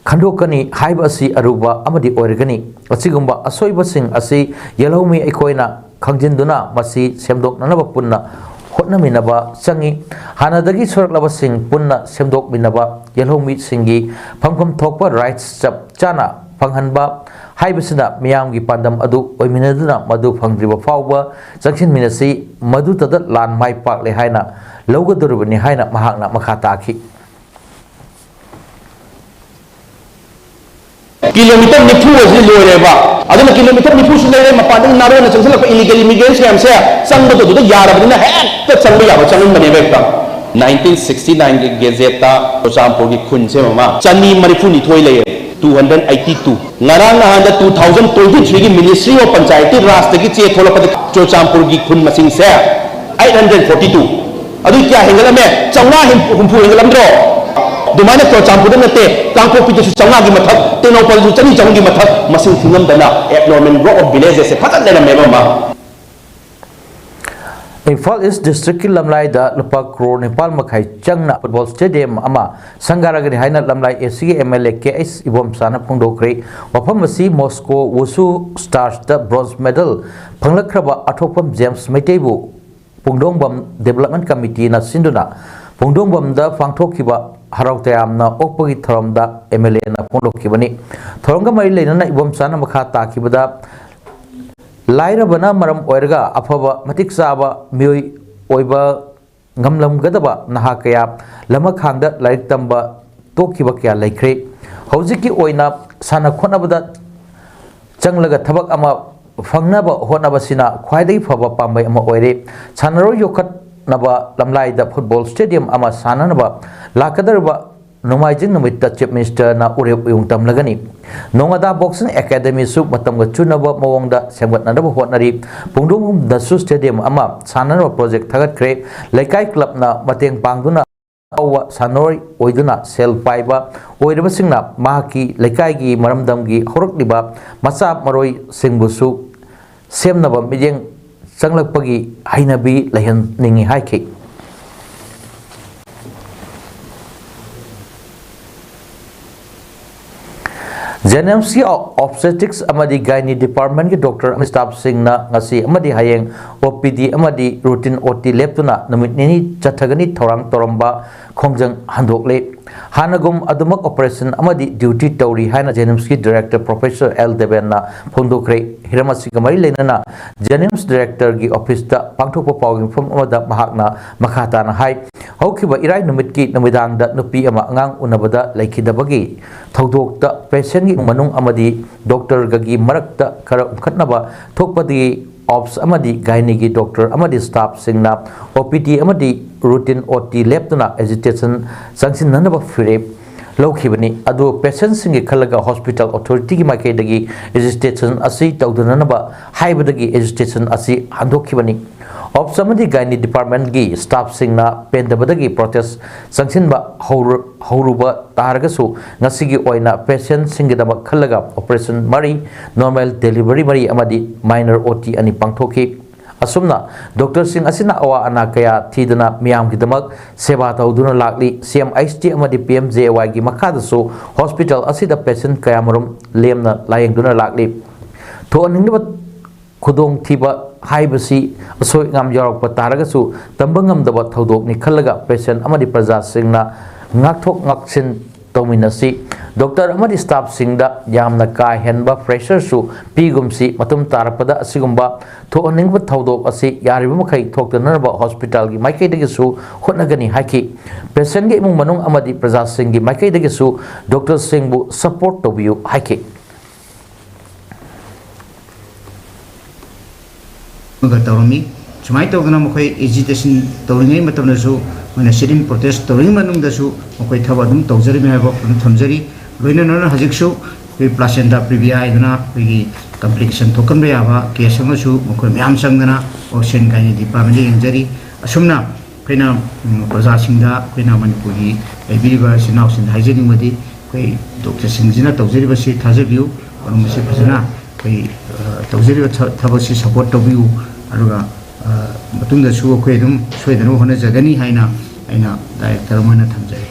ꯈꯟꯗꯣꯛꯀꯅꯤ ꯍꯥꯏꯕ ꯑꯁꯤ ꯑꯔꯨꯕ ꯑꯃꯗꯤ ꯑꯣꯏꯔꯒꯅꯤ꯫ ꯑꯁꯤꯒꯨꯝꯕ ꯑꯁꯣꯏꯕꯁꯤꯡ ꯑꯁꯤ ꯌꯦꯜꯍꯧꯃꯤ ꯑꯩꯈꯣꯏꯅ ꯈꯪꯖꯤꯟꯗꯨꯅ ꯃꯁꯤ ꯁꯦꯝꯗꯣꯛꯅꯅꯕ ꯄꯨꯟꯅ ꯍꯣꯠꯅꯃꯤꯟꯅꯕ ꯆꯪꯏ꯫ ꯍꯥꯟꯅꯗꯒꯤ ꯁꯣꯏꯔꯛꯂꯕꯁꯤꯡ ꯄꯨꯟꯅ ꯁꯦꯝꯗꯣꯛꯃꯤꯟꯅꯕ, ꯌꯦꯜꯍꯧꯃꯤꯁꯤꯡꯒꯤ ꯐꯪꯐꯝ ꯊꯣꯛꯄ rights ꯆꯞ ꯆꯥꯅ ꯐꯪꯍꯟꯕ ꯍꯥꯏꯕꯁꯤꯅ ꯃꯤꯌꯥꯝꯒꯤ ꯄꯥꯟꯗꯝ ꯑꯗꯨ ꯑꯣꯏꯃꯤꯟꯅꯗꯨꯅ ꯃꯗꯨ ꯐꯪꯗ꯭ꯔꯤꯕ ꯐꯥꯎꯕ ꯆꯪꯁꯤꯟꯃꯤꯟꯅꯁꯤ꯫ ꯃꯗꯨꯇꯗ ꯂꯥꯟ ꯃꯥꯏ ꯄꯥꯛꯂꯦ ꯍꯥꯏꯅ ꯂꯧꯒꯗꯧꯔꯤꯕꯅꯤ ꯍꯥꯏꯅ ꯃꯍꯥꯛꯅ ꯃꯈꯥ ꯇꯥꯈꯤ꯫ ꯀꯤꯂꯣꯃꯤꯇꯔ ꯅꯤꯐꯨ ꯑꯁꯤ ꯂꯣꯏꯔꯦꯕ꯫ ꯑꯗꯨꯅ ꯀꯤꯂꯣꯃꯤꯇꯔ ꯅꯤꯐꯨꯁꯨ ꯂꯩꯔꯦ, ꯃꯄꯥꯟꯗꯒꯤ ꯅꯥꯔꯣꯟꯅ ꯆꯪꯁꯤꯜꯂꯛꯄ illegal immigrants ꯃꯌꯥꯝꯁꯦ ꯆꯪꯕꯗꯣ ꯑꯗꯨꯗ ꯌꯥꯔꯕꯅꯤꯅ ꯍꯦꯛꯇ ꯆꯪꯕ ꯌꯥꯕ ꯆꯪꯍꯟꯕꯅꯦꯕ ꯍꯦꯛꯇ꯫ Nineteen sixty nine ꯒꯤ ꯒꯦꯖꯦꯠꯇ ꯆꯨꯔꯆꯥꯟꯄꯨꯔꯒꯤ ꯈꯨꯟꯁꯦ ꯃꯃꯥ ꯆꯅꯤ ꯃꯔꯤꯐꯨ ꯅꯤꯊꯣꯏ ꯂꯩꯌꯦ, two hundred eighty two꯫ ꯉꯔꯥꯡ ꯅꯍꯥꯟꯗ two thousand twenty three ꯒꯤ Ministry of Panchayati ꯔꯥꯖꯇꯒꯤ ꯆꯦ ꯊꯣꯛꯂꯛꯄꯗ ꯆꯨꯔꯆꯥꯟꯄꯨꯔꯒꯤ ꯈꯨꯟ ꯃꯁꯤꯡꯁꯦ eight hundred forty two꯫ ꯑꯗꯨ ꯀꯌꯥ ꯍꯦꯟꯒꯠꯂꯝꯃꯦ? ꯆꯥꯝꯃꯉꯥ ꯍꯨꯝꯐꯨ ꯍꯦꯟꯒꯠꯂꯝꯗ꯭ꯔꯣ? ꯑꯗꯨꯃꯥꯏꯅ ꯆꯨꯔꯆꯥꯟꯄꯨꯔꯗ ꯅꯠꯇꯦ, ꯀꯥꯡꯄꯣꯛꯄꯤꯗꯁꯨ ꯆꯥꯝꯃꯉꯥꯒꯤ ꯃꯊꯛ, ꯇꯦꯡꯅꯧꯄꯜꯗꯁꯨ ꯆꯅꯤ ꯆꯍꯨꯝꯒꯤ ꯃꯊꯛ ꯃꯁꯤꯡ ꯊꯤꯉꯝꯗꯅ abnormal growth of villages ꯁꯦ ꯐꯖꯅ ꯂꯩꯔꯝꯃꯦꯕ ꯑꯃ꯫ ꯏꯝꯐꯥꯜ ꯏꯁ ꯗꯤꯁꯇ꯭ꯔꯤꯛꯀꯤ ꯂꯝꯂꯥꯏꯗ ꯂꯨꯄꯥ ꯀ꯭ꯔꯣꯔ ꯅꯤꯄꯥꯜ ꯃꯈꯥꯏ ꯆꯪꯅ ꯐꯨꯠꯕꯣꯜ ꯁ꯭ꯇꯦꯗꯤꯌꯝ ꯑꯃ ꯁꯪꯒꯥꯔꯒꯅꯤ ꯍꯥꯏꯅ ꯂꯝꯂꯥꯏ ꯑꯦꯁꯤꯒꯤ M L A K H ꯏꯕꯣꯝꯆꯥꯅ ꯐꯣꯡꯗꯣꯛꯈ꯭ꯔꯦ꯫ ꯋꯥꯐꯝ ꯑꯁꯤ ꯃꯣꯁꯀꯣ ꯋꯨꯁꯨ ꯁ꯭ꯇꯥꯔꯁꯇ ꯕ꯭ꯔꯣꯟꯖ ꯃꯦꯗꯜ ꯐꯪꯂꯛꯈ꯭ꯔꯕ ꯑꯊꯣꯛꯄꯝ ꯖꯦꯝꯁ ꯃꯩꯇꯩꯕꯨ ꯄꯨꯡꯗꯣꯡꯕꯝ ꯗꯤꯕꯦꯂꯞꯃꯦꯟ ꯀꯃꯤꯇꯤꯅ ꯁꯤꯟꯗꯨꯅ ꯄꯨꯡꯗꯣꯡꯕꯝꯗ ꯄꯥꯡꯊꯣꯛꯈꯤꯕ ꯍꯔꯥꯎ ꯇꯌꯥꯝꯅ ꯑꯣꯛꯄꯒꯤ ꯊꯧꯔꯝꯗ ꯑꯦꯝ ꯑꯦꯜ ꯑꯦꯅ ꯐꯣꯡꯗꯣꯛꯈꯤꯕꯅꯤ꯫ ꯊꯧꯔꯝꯒ ꯃꯔꯤ ꯂꯩꯅꯅ ꯏꯕꯣꯝꯆꯥꯅ ꯃꯈꯥ ꯇꯥꯈꯤꯕꯗ, ꯂꯥꯏꯔꯕꯅ ꯃꯔꯝ ꯑꯣꯏꯔꯒ ꯑꯐꯕ ꯃꯇꯤꯛ ꯆꯥꯕ ꯃꯤꯑꯣꯏ ꯑꯣꯏꯕ ꯉꯝꯂꯝꯒꯗꯕ ꯅꯍꯥ ꯀꯌꯥ ꯂꯃꯈꯥꯡꯗ ꯂꯥꯏꯔꯤꯛ ꯇꯝꯕ ꯇꯣꯛꯈꯤꯕ ꯀꯌꯥ ꯂꯩꯈ꯭ꯔꯦ꯫ ꯍꯧꯖꯤꯛꯀꯤ ꯑꯣꯏꯅ ꯁꯥꯟꯅ ꯈꯣꯠꯅꯕꯗ ꯆꯪꯂꯒ ꯊꯕꯛ ꯑꯃ ꯐꯪꯅꯕ ꯍꯣꯠꯅꯕꯁꯤꯅ ꯈ꯭ꯋꯥꯏꯗꯒꯤ ꯐꯕ ꯄꯥꯝꯕꯩ ꯑꯃ ꯑꯣꯏꯔꯦ꯫ ꯁꯥꯟꯅꯔꯣꯏ ꯌꯣꯛꯈꯠꯅꯕ ꯂꯝꯂꯥꯏꯗ ꯐꯨꯠꯕꯣꯜ ꯁ꯭ꯇꯦꯗꯤꯌꯝ ꯑꯃ ꯁꯥꯟꯅꯅꯕ ꯂꯥꯛꯀꯗꯧꯔꯤꯕ ꯅꯣꯡꯃꯥꯏꯖꯤꯡ ꯅꯨꯃꯤꯠꯇ ꯆꯤꯐ ꯃꯤꯅꯤꯁꯇꯔꯅ ꯎꯔꯦꯞ ꯎꯌꯨꯡ ꯇꯝꯂꯒꯅꯤ꯫ ꯅꯣꯉꯥꯗꯥ ꯕꯣꯛꯁꯤꯡ ꯑꯦꯀꯥꯗꯃꯤꯁꯨ ꯃꯇꯝꯒ ꯆꯨꯅꯕ ꯃꯑꯣꯡꯗ ꯁꯦꯝꯒꯠꯅꯅꯕ ꯍꯣꯠꯅꯔꯤ꯫ ꯄꯨꯡꯗꯣꯡꯕꯝꯗꯁꯨ ꯁ꯭ꯇꯦꯗꯤꯌꯝ ꯑꯃ ꯁꯥꯟꯅꯅꯕ ꯄ꯭ꯔꯣꯖꯦꯛ ꯊꯥꯒꯠꯈ꯭ꯔꯦ꯫ ꯂꯩꯀꯥꯏ ꯀ꯭ꯂꯕꯅ ꯃꯇꯦꯡ ꯄꯥꯡꯗꯨꯅ ꯑꯆꯧꯕ ꯁꯥꯟꯅꯔꯣꯏ ꯑꯣꯏꯗꯨꯅ ꯁꯦꯜ ꯄꯥꯏꯕ ꯑꯣꯏꯔꯕꯁꯤꯡꯅ ꯃꯍꯥꯛꯀꯤ ꯂꯩꯀꯥꯏꯒꯤ ꯃꯔꯝꯗꯝꯒꯤ ꯍꯧꯔꯛꯂꯤꯕ ꯃꯆꯥ ꯃꯔꯣꯏꯁꯤꯡꯕꯨꯁꯨ ꯁꯦꯝꯅꯕ ꯃꯤꯠꯌꯦꯡ ꯆꯪꯂꯛꯄꯒꯤ ꯍꯩꯅꯕꯤ ꯂꯩꯍꯟꯅꯤꯡꯏ ꯍꯥꯏꯈꯤ꯫ ꯖꯦꯅꯤꯝꯁꯀꯤ ꯑꯣꯕꯁꯇꯦꯇ꯭ꯔꯤꯛꯁ ꯑꯃꯗꯤ ꯒꯥꯏꯅꯤ ꯗꯤꯄꯥꯔꯠꯃꯦꯟꯒꯤ ꯗꯣꯛꯇꯔ ꯑꯃꯗꯤ ꯁ꯭ꯇꯥꯐꯁꯤꯡꯅ ꯉꯁꯤ ꯑꯃꯗꯤ ꯍꯌꯦꯡ ꯑꯣ ꯄꯤ ꯗꯤ ꯑꯃꯗꯤ ꯔꯨꯇꯤꯟ ꯑꯣ ꯇꯤ ꯂꯦꯞꯇꯨꯅ ꯅꯨꯃꯤꯠ ꯅꯤꯅꯤ ꯆꯠꯊꯒꯅꯤ꯫ ꯊꯧꯔꯥꯡ ꯇꯧꯔꯝꯕ ꯈꯣꯡꯖꯪ ꯍꯟꯗꯣꯛꯂꯦ꯫ ꯍꯥꯟꯅꯒꯨꯝ ꯑꯗꯨꯃꯛ ꯑꯣꯄꯔꯦꯁꯟ ꯑꯃꯗꯤ ꯗ꯭ꯌꯨꯇꯤ ꯇꯧꯔꯤ ꯍꯥꯏꯅ ꯖꯦꯅꯤꯝꯁꯀꯤ ꯗꯥꯏꯔꯦꯛꯇꯔ ꯄ꯭ꯔꯣꯐꯦꯁꯔ ꯑꯦꯜ ꯗꯦꯕꯦꯟꯅ ꯐꯣꯡꯗꯣꯛꯈ꯭ꯔꯦ꯫ ꯍꯤꯔꯝ ꯑꯁꯤꯒ ꯃꯔꯤ ꯂꯩꯅꯅ ꯖꯦꯅꯤꯝꯁ ꯗꯥꯏꯔꯦꯛꯇꯔꯒꯤ ꯑꯣꯐꯤꯁꯇ ꯄꯥꯡꯊꯣꯛꯄ ꯄꯥꯎꯒꯤ ꯃꯤꯐꯝ ꯑꯃꯗ ꯃꯍꯥꯛꯅ ꯃꯈꯥ ꯇꯥꯅ ꯍꯥꯏ, ꯍꯧꯈꯤꯕ ꯏꯔꯥꯏ ꯅꯨꯃꯤꯠꯀꯤ ꯅꯨꯃꯤꯗꯥꯡꯗ ꯅꯨꯄꯤ ꯑꯃ ꯑꯉꯥꯡ ꯎꯅꯕꯗ ꯂꯩꯈꯤꯗꯕꯒꯤ ꯊꯧꯗꯣꯛꯇ ꯄꯦꯁꯦꯟꯒꯤ ꯏꯃꯨꯡ ꯃꯅꯨꯡ ꯑꯃꯗꯤ ꯗꯣꯛꯇꯔꯒꯒꯤ ꯃꯔꯛꯇ ꯈꯔ ꯎꯪꯈꯠꯅꯕ ꯊꯣꯛꯄꯗꯒꯤ ꯑꯣꯞꯁ ꯑꯃꯗꯤ ꯒꯥꯏꯅꯤꯒꯤ ꯗꯣꯛꯇꯔ ꯑꯃꯗꯤ ꯁ꯭ꯇꯥꯐꯁꯤꯡꯅ ꯑꯣ ꯄꯤ ꯗꯤ ꯑꯃꯗꯤ ꯔꯨꯇꯤꯟ ꯑꯣ ꯇꯤ ꯂꯦꯞꯇꯨꯅ ꯑꯦꯖꯤꯇꯦꯁꯟ ꯆꯪꯁꯤꯟꯅꯅꯕ ꯐꯤꯔꯦꯞ ꯂꯧꯈꯤꯕꯅꯤ꯫ ꯑꯗꯨ ꯄꯦꯁꯦꯟꯁꯤꯡꯒꯤ ꯈꯜꯂꯒ ꯍꯣꯁꯄꯤꯇꯥꯜ ꯑꯣꯊꯣꯔꯤꯇꯤꯒꯤ ꯃꯥꯏꯀꯩꯗꯒꯤ ꯑꯦꯖꯤꯇꯦꯁꯟ ꯑꯁꯤ ꯇꯧꯗꯅꯅꯕ ꯍꯥꯏꯕꯗꯒꯤ ꯑꯦꯖꯤꯇꯦꯁꯟ ꯑꯁꯤ ꯍꯟꯗꯣꯛꯈꯤꯕꯅꯤ꯫ ꯑꯣꯞꯁ ꯑꯃꯗꯤ ꯒꯥꯏꯅꯤ ꯗꯤꯄꯥꯔꯠꯃꯦꯟꯒꯤ ꯁ꯭ꯇꯥꯐꯁꯤꯡꯅ ꯄꯦꯟꯗꯕꯗꯒꯤ ꯄ꯭ꯔꯣꯇꯦꯁ ꯆꯪꯁꯤꯟꯕ ꯍꯧꯔ-, ꯍꯧꯔꯨꯕ ꯇꯥꯔꯒꯁꯨ ꯉꯁꯤꯒꯤ ꯑꯣꯏꯅ ꯄꯦꯁꯦꯟꯁꯤꯡꯒꯤꯗꯃꯛ ꯈꯜꯂꯒ ꯑꯣꯄꯔꯦꯁꯟ ꯃꯔꯤ, ꯅꯣꯔꯃꯦꯜ ꯗꯦꯂꯤꯚꯔꯤ ꯃꯔꯤ ꯑꯃꯗꯤ ꯃꯥꯏꯅꯔ ꯑꯣ ꯇꯤ ꯑꯅꯤ ꯄꯥꯡꯊꯣꯛꯈꯤ꯫ ꯑꯁꯨꯝꯅ ꯗꯣꯛꯇꯔꯁꯤꯡ ꯑꯁꯤꯅ ꯑꯋꯥ ꯑꯅꯥ ꯀꯌꯥ ꯊꯤꯗꯨꯅ ꯃꯤꯌꯥꯝꯒꯤꯗꯃꯛ ꯁꯦꯕꯥ ꯇꯧꯗꯨꯅ ꯂꯥꯛꯂꯤ꯫ ꯁꯤ ꯑꯦꯝ ꯑꯩꯆ ꯗꯤ ꯑꯃꯗꯤ ꯄꯤ ꯑꯦꯝ ꯖꯦ ꯑꯦ ꯋꯥꯏꯒꯤ ꯃꯈꯥꯗꯁꯨ ꯍꯣꯁꯄꯤꯇꯥꯜ ꯑꯁꯤꯗ ꯄꯦꯁꯦꯟ ꯀꯌꯥꯃꯔꯨꯝ ꯂꯦꯝꯅ ꯂꯥꯌꯦꯡꯗꯨꯅ ꯂꯥꯛꯂꯤ꯫ ꯊꯣꯛꯍꯟꯅꯤꯡꯂꯤꯕ ꯈꯨꯗꯣꯡꯊꯤꯕ ꯍꯥꯏꯕꯁꯤ ꯑꯁꯣꯏ ꯑꯉꯥꯝ ꯌꯥꯎꯔꯛꯄ ꯇꯥꯔꯒꯁꯨ ꯇꯝꯕ ꯉꯝꯗꯕ ꯊꯧꯗꯣꯛꯅꯤ ꯈꯜꯂꯒ ꯄꯦꯁꯦꯟ ꯑꯃꯗꯤ ꯄ꯭ꯔꯖꯥꯁꯤꯡꯅ ꯉꯥꯛꯊꯣꯛ ꯉꯥꯛꯁꯤꯟ ꯇꯧꯃꯤꯟꯅꯁꯤ꯫ ꯗꯣꯛꯇꯔ ꯑꯃꯗꯤ ꯁ꯭ꯇꯥꯐꯁꯤꯡꯗ ꯌꯥꯝꯅ ꯀꯥ ꯍꯦꯟꯕ ꯄ꯭ꯔꯦꯁꯔꯁꯨ ꯄꯤꯒꯨꯝꯁꯤ꯫ ꯃꯇꯨꯡ ꯇꯥꯔꯛꯄꯗ ꯑꯁꯤꯒꯨꯝꯕ ꯊꯣꯛꯍꯟꯅꯤꯡꯕ ꯊꯧꯗꯣꯛ ꯑꯁꯤ ꯌꯥꯔꯤꯕ ꯃꯈꯩ ꯊꯣꯛꯇꯅꯅꯕ ꯍꯣꯁꯄꯤꯇꯥꯜꯒꯤ ꯃꯥꯏꯀꯩꯗꯒꯤꯁꯨ ꯍꯣꯠꯅꯒꯅꯤ ꯍꯥꯏꯈꯤ꯫ ꯄꯦꯁꯦꯟꯒꯤ ꯏꯃꯨꯡ ꯃꯅꯨꯡ ꯑꯃꯗꯤ ꯄ꯭ꯔꯖꯥꯁꯤꯡꯒꯤ ꯃꯥꯏꯀꯩꯗꯒꯤꯁꯨ ꯗꯣꯛꯇꯔꯁꯤꯡꯕꯨ ꯁꯄꯣꯔꯠ ꯇꯧꯕꯤꯌꯨ ꯍꯥꯏꯈꯤ꯫ ꯑꯃꯒ ꯇꯧꯔꯝꯃꯤ꯫ ꯁꯨꯃꯥꯏꯅ ꯇꯧꯗꯅ ꯃꯈꯣꯏ ꯑꯦꯖꯤꯇꯦꯁꯟ ꯇꯧꯔꯤꯉꯩ ꯃꯇꯝꯗꯁꯨ, ꯃꯣꯏꯅ ꯁꯤꯠ ꯏꯟ ꯄ꯭ꯔꯣꯇꯦꯁ ꯇꯧꯔꯤꯉꯩ ꯃꯅꯨꯡꯗꯁꯨ ꯃꯈꯣꯏ ꯊꯕꯛ ꯑꯗꯨꯝ ꯇꯧꯖꯔꯤꯕꯅꯤ ꯍꯥꯏꯕ ꯋꯥꯐꯝ ꯊꯝꯖꯔꯤ꯫ ꯂꯣꯏꯅꯅ ꯍꯧꯖꯤꯛꯁꯨ ꯑꯩꯈꯣꯏ ꯄ꯭ꯂꯥꯁꯦꯟꯇꯥ ꯄ꯭ꯔꯤꯚꯤꯌꯥ ꯍꯥꯏꯗꯅ ꯑꯩꯈꯣꯏꯒꯤ ꯀꯝꯄ꯭ꯂꯤꯀꯦꯁꯟ ꯊꯣꯛꯍꯟꯕ ꯌꯥꯕ ꯀꯦꯁ ꯑꯃꯁꯨ ꯃꯈꯣꯏ ꯃꯌꯥꯝ ꯆꯪꯗꯅ ꯑꯣꯛꯁꯤꯖꯦꯟ ꯒꯥꯏꯅꯤ ꯗꯤꯄꯥꯔꯠꯃꯦꯟꯗ ꯌꯦꯡꯖꯔꯤ꯫ ꯑꯁꯨꯝꯅ ꯑꯩꯈꯣꯏꯅ ꯎꯝ, ꯄ꯭ꯔꯖꯥꯁꯤꯡꯗ, ꯑꯩꯈꯣꯏꯅ ꯃꯅꯤꯄꯨꯔꯒꯤ ꯂꯩꯕꯤꯔꯤꯕ ꯏꯆꯤꯟ ꯏꯅꯥꯎꯁꯤꯡꯗ ꯍꯥꯏꯖꯅꯤꯡꯕꯗꯤ, ꯑꯩꯈꯣꯏ ꯗꯣꯛꯇꯔꯁꯤꯡꯁꯤꯅ ꯇꯧꯖꯔꯤꯕꯁꯤ ꯊꯥꯖꯕꯤꯌꯨ꯫ ꯃꯔꯝ ꯑꯁꯤ ꯐꯖꯅ ꯑꯩꯈꯣꯏ ꯑ, ꯇꯧꯖꯔꯤꯕ ꯊ- ꯊꯕꯛꯁꯤ ꯁꯄꯣꯔꯠ ꯇꯧꯕꯤꯌꯨ꯫ ꯑꯗꯨꯒ ꯑ, ꯃꯇꯨꯡꯗꯁꯨ ꯑꯩꯈꯣꯏ ꯑꯗꯨꯝ ꯁꯣꯏꯗꯅꯕ ꯍꯣꯠꯅꯖꯒꯅꯤ ꯍꯥꯏꯅ ꯑꯩꯅ ꯗꯥꯏꯔꯦꯛꯇꯔ ꯑꯃ ꯑꯣꯏꯅ ꯊꯝꯖꯔꯤ꯫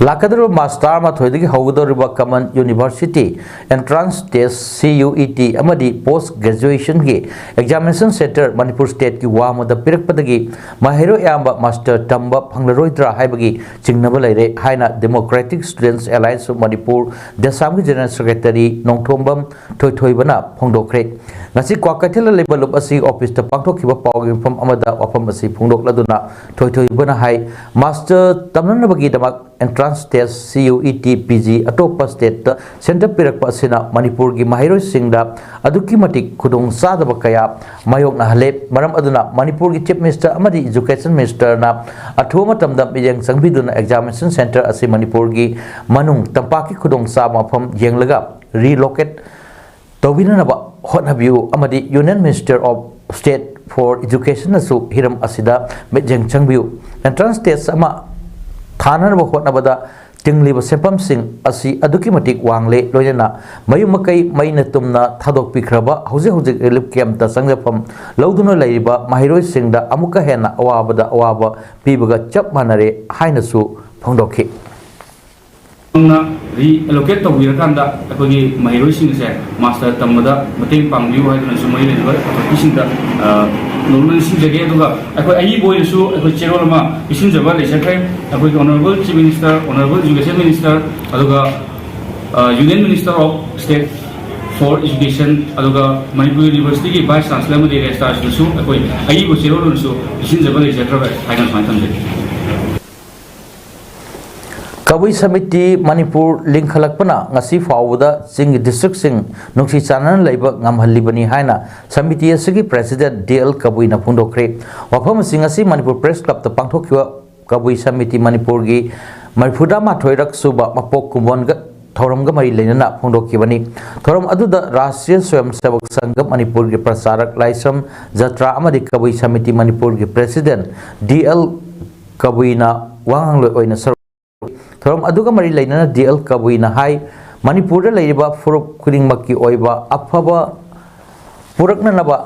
ꯂꯥꯛꯀꯗꯧꯔꯤꯕ ꯃꯥꯔꯆ ꯇꯔꯥꯃꯥꯊꯣꯏꯗꯒꯤ ꯍꯧꯒꯗꯧꯔꯤꯕ ꯀꯃꯟ university entrance test, C U E T, ꯑꯃꯗꯤ ꯄꯣꯁ ꯒ꯭ꯔꯦꯖꯨꯑꯦꯁꯟꯒꯤ ꯑꯦꯛꯖꯥꯃꯤꯅꯦꯁꯟ ꯁꯦꯟꯇꯔ ꯃꯅꯤꯄꯨꯔ ꯁ꯭ꯇꯦꯠꯀꯤ ꯋꯥꯡꯃꯗ ꯄꯤꯔꯛꯄꯗꯒꯤ ꯃꯍꯩꯔꯣꯏ ꯑꯌꯥꯝꯕ ꯃꯥꯁꯇꯔ ꯇꯝꯕ ꯐꯪꯂꯔꯣꯏꯗ꯭ꯔꯥ ꯍꯥꯏꯕꯒꯤ ꯆꯤꯡꯅꯕ ꯂꯩꯔꯦ ꯍꯥꯏꯅ Democratic Students Alliance of Manipur, ꯗꯦꯁꯥꯝꯒꯤ ꯖꯦꯅꯔꯦꯜ ꯁꯦꯀ꯭ꯔꯦꯇꯔꯤ ꯅꯣꯡꯊꯣꯝꯕꯝ ꯊꯣꯏꯊꯣꯏꯕꯅ ꯐꯣꯡꯗꯣꯛꯈ꯭ꯔꯦ꯫ ꯉꯁꯤ ꯀ꯭ꯋꯥꯀꯩꯊꯦꯜꯗ ꯂꯩꯕ ꯂꯨꯞ ꯑꯁꯤ ꯑꯣꯐꯤꯁꯇ ꯄꯥꯡꯊꯣꯛꯈꯤꯕ ꯄꯥꯎꯒꯤ ꯃꯤꯐꯝ ꯑꯃꯗ ꯋꯥꯐꯝ ꯑꯁꯤ ꯐꯣꯡꯗꯣꯛꯂꯗꯨꯅ ꯊꯣꯏꯊꯣꯏꯕꯅ ꯍꯥꯏ, ꯃꯥꯁꯇꯔ ꯇꯝꯅꯅꯕꯒꯤꯗꯃꯛ entrance test, C U E T, P G ꯑꯇꯣꯞꯄ ꯁ꯭ꯇꯦꯠꯇ ꯁꯦꯟꯇꯔ ꯄꯤꯔꯛꯄ ꯑꯁꯤꯅ ꯃꯅꯤꯄꯨꯔꯒꯤ ꯃꯍꯩꯔꯣꯏꯁꯤꯡꯗ ꯑꯗꯨꯛꯀꯤ ꯃꯇꯤꯛ ꯈꯨꯗꯣꯡ ꯆꯥꯗꯕ ꯀꯌꯥ ꯃꯥꯌꯣꯛꯅꯍꯜꯂꯦ꯫ ꯃꯔꯝ ꯑꯗꯨꯅ ꯃꯅꯤꯄꯨꯔꯒꯤ ꯆꯤꯐ ꯃꯤꯅꯤꯁꯇꯔ ꯑꯃꯗꯤ ꯏꯖꯨꯀꯦꯁꯟ ꯃꯤꯅꯤꯁꯇꯔꯅ ꯑꯊꯨꯕ ꯃꯇꯝꯗ ꯃꯤꯠꯌꯦꯡ ꯆꯪꯕꯤꯗꯨꯅ ꯑꯦꯛꯖꯥꯃꯤꯅꯦꯁꯟ ꯁꯦꯟꯇꯔ ꯑꯁꯤ ꯃꯅꯤꯄꯨꯔꯒꯤ ꯃꯅꯨꯡ ꯇꯝꯄꯥꯛꯀꯤ ꯈꯨꯗꯣꯡꯆꯥꯕ ꯃꯐꯝ ꯌꯦꯡꯂꯒ ꯔꯤꯂꯣꯀꯦꯠ ꯇꯧꯕꯤꯅꯅꯕ ꯍꯣꯠꯅꯕꯤꯌꯨ ꯑꯃꯗꯤ Union Minister of State for Educationꯅꯁꯨ ꯍꯤꯔꯝ ꯑꯁꯤꯗ ꯃꯤꯠꯌꯦꯡ ꯆꯪꯕꯤꯌꯨ꯫ ꯑꯦꯟꯇ꯭ꯔꯥꯟꯁ ꯇꯦꯁ ꯑꯃ ꯊꯥꯅꯅꯕ ꯍꯣꯠꯅꯕꯗ ꯇꯤꯡꯂꯤꯕ ꯁꯦꯟꯐꯝꯁꯤꯡ ꯑꯁꯤ ꯑꯗꯨꯛꯀꯤ ꯃꯇꯤꯛ ꯋꯥꯡꯂꯦ꯫ ꯂꯣꯏꯅꯅ ꯃꯌꯨꯝ ꯃꯀꯩ ꯃꯩꯅ ꯇꯨꯝꯅ ꯊꯥꯗꯣꯛꯄꯤꯈ꯭ꯔꯕ, ꯍꯧꯖꯤꯛ ꯍꯧꯖꯤꯛ ꯔꯤꯂꯤꯐ ꯀꯦꯝꯞꯇ ꯆꯪꯖꯐꯝ ꯂꯧꯗꯨꯅ ꯂꯩꯔꯤꯕ ꯃꯍꯩꯔꯣꯏꯁꯤꯡꯗ ꯑꯃꯨꯛꯀ ꯍꯦꯟꯅ ꯑꯋꯥꯕꯗ ꯑꯋꯥꯕ ꯄꯤꯕꯒ ꯆꯞ ꯃꯥꯟꯅꯔꯦ ꯍꯥꯏꯅꯁꯨ ꯐꯣꯡꯗꯣꯛꯈꯤ꯫ ꯅꯧꯅ ꯔꯤꯑꯦꯂꯣꯀꯦꯠ ꯇꯧꯕꯤꯔꯀꯥꯟꯗ ꯑꯩꯈꯣꯏꯒꯤ ꯃꯍꯩꯔꯣꯏꯁꯤꯡꯁꯦ ꯃꯥꯁꯇꯔ ꯇꯝꯕꯗ ꯃꯇꯦꯡ ꯄꯥꯡꯕꯤꯌꯨ ꯍꯥꯏꯗꯨꯅꯁꯨ ꯃꯔꯤ ꯂꯩꯅꯕ ꯑꯊꯣꯏꯕꯤꯁꯤꯡꯗ ꯅꯣꯡꯃ ꯅꯤꯡꯁꯤꯡꯖꯒꯦ꯫ ꯑꯗꯨꯒ ꯑꯩꯈꯣꯏ ꯑꯏꯕ ꯑꯣꯏꯅꯁꯨ ꯑꯩꯈꯣꯏ ꯆꯦꯔꯣꯜ ꯑꯃ ꯄꯤꯁꯤꯟꯖꯕ ꯂꯩꯖꯈ꯭ꯔꯦ꯫ ꯑꯩꯈꯣꯏꯒꯤ Honourable Chief Minister, Honourable Education Minister, ꯑꯗꯨꯒ Union Minister of State for Education, ꯑꯗꯨꯒ ꯃꯅꯤꯄꯨꯔ ꯌꯨꯅꯤꯚꯔꯁꯤꯇꯤꯒꯤ Vice Chancellor ꯑꯃꯗꯤ ꯔꯦꯖꯤꯁꯇ꯭ꯔꯥꯔꯁꯤꯗꯁꯨ ꯑꯩꯈꯣꯏ ꯑꯏꯕ ꯆꯦꯔꯣꯜ ꯑꯣꯏꯅꯁꯨ ꯄꯤꯁꯤꯟꯖꯕ ꯂꯩꯖꯈ꯭ꯔꯕ ꯍꯥꯏꯅ ꯁꯨꯃꯥꯏꯅ ꯊꯝꯖꯒꯦ꯫ ꯀꯕꯨꯏ ꯁꯃꯤꯇꯤ ꯃꯅꯤꯄꯨꯔ ꯂꯤꯡꯈꯠꯂꯛꯄꯅ ꯉꯁꯤ ꯐꯥꯎꯕꯗ ꯆꯤꯡꯒꯤ ꯗꯤꯁꯇ꯭ꯔꯤꯛꯁꯤꯡ ꯅꯨꯡꯁꯤ ꯆꯥꯟꯅꯅ ꯂꯩꯕ ꯉꯝꯍꯜꯂꯤꯕꯅꯤ ꯍꯥꯏꯅ ꯁꯃꯤꯇꯤ ꯑꯁꯤꯒꯤ ꯄ꯭ꯔꯦꯁꯤꯗꯦꯟꯠ ꯗꯤ ꯑꯦꯜ ꯀꯕꯨꯏꯅ ꯐꯣꯡꯗꯣꯛꯈ꯭ꯔꯦ꯫ ꯋꯥꯐꯝ ꯑꯁꯤ ꯉꯁꯤ ꯃꯅꯤꯄꯨꯔ ꯄ꯭ꯔꯦꯁ ꯀ꯭ꯂꯕꯇ ꯄꯥꯡꯊꯣꯛꯈꯤꯕ ꯀꯕꯨꯏ ꯁꯃꯤꯇꯤ ꯃꯅꯤꯄꯨꯔꯒꯤ ꯃꯔꯤꯐꯨꯇꯔꯥ ꯃꯥꯊꯣꯏꯔꯛ ꯁꯨꯕ ꯃꯄꯣꯛ ꯀꯨꯝꯑꯣꯟꯒ ꯊꯧꯔꯝꯒ ꯃꯔꯤ ꯂꯩꯅꯅ ꯐꯣꯡꯗꯣꯛꯈꯤꯕꯅꯤ꯫ ꯊꯧꯔꯝ ꯑꯗꯨꯗ ꯔꯥꯁꯇ꯭ꯔꯤꯌ ꯁ꯭ꯋꯌꯝ ꯁꯦꯕꯛ ꯁꯪꯘ ꯃꯅꯤꯄꯨꯔꯒꯤ ꯄ꯭ꯔꯆꯥꯔꯛ ꯂꯥꯏꯁ꯭ꯔꯝ ꯖꯇ꯭ꯔꯥ ꯑꯃꯗꯤ ꯀꯕꯨꯏ ꯁꯃꯤꯇꯤ ꯃꯅꯤꯄꯨꯔꯒꯤ ꯄ꯭ꯔꯦꯁꯤꯗꯦꯟꯠ ꯗꯤ ꯑꯦꯜ ꯀꯕꯨꯏꯅ ꯋꯥꯉꯥꯡꯂꯣꯏ ꯑꯣꯏꯅ ꯁꯔꯨꯛ ꯊꯧꯔꯝ ꯑꯗꯨꯒ ꯃꯔꯤ ꯂꯩꯅꯅ ꯗꯤ ꯑꯦꯜ ꯀꯕꯨꯏꯅ ꯍꯥꯏ, ꯃꯅꯤꯄꯨꯔꯗ ꯂꯩꯔꯤꯕ ꯐꯨꯔꯨꯞ ꯈꯨꯗꯤꯡꯃꯛꯀꯤ ꯑꯣꯏꯕ ꯑꯐꯕ ꯄꯨꯔꯛꯅꯅꯕ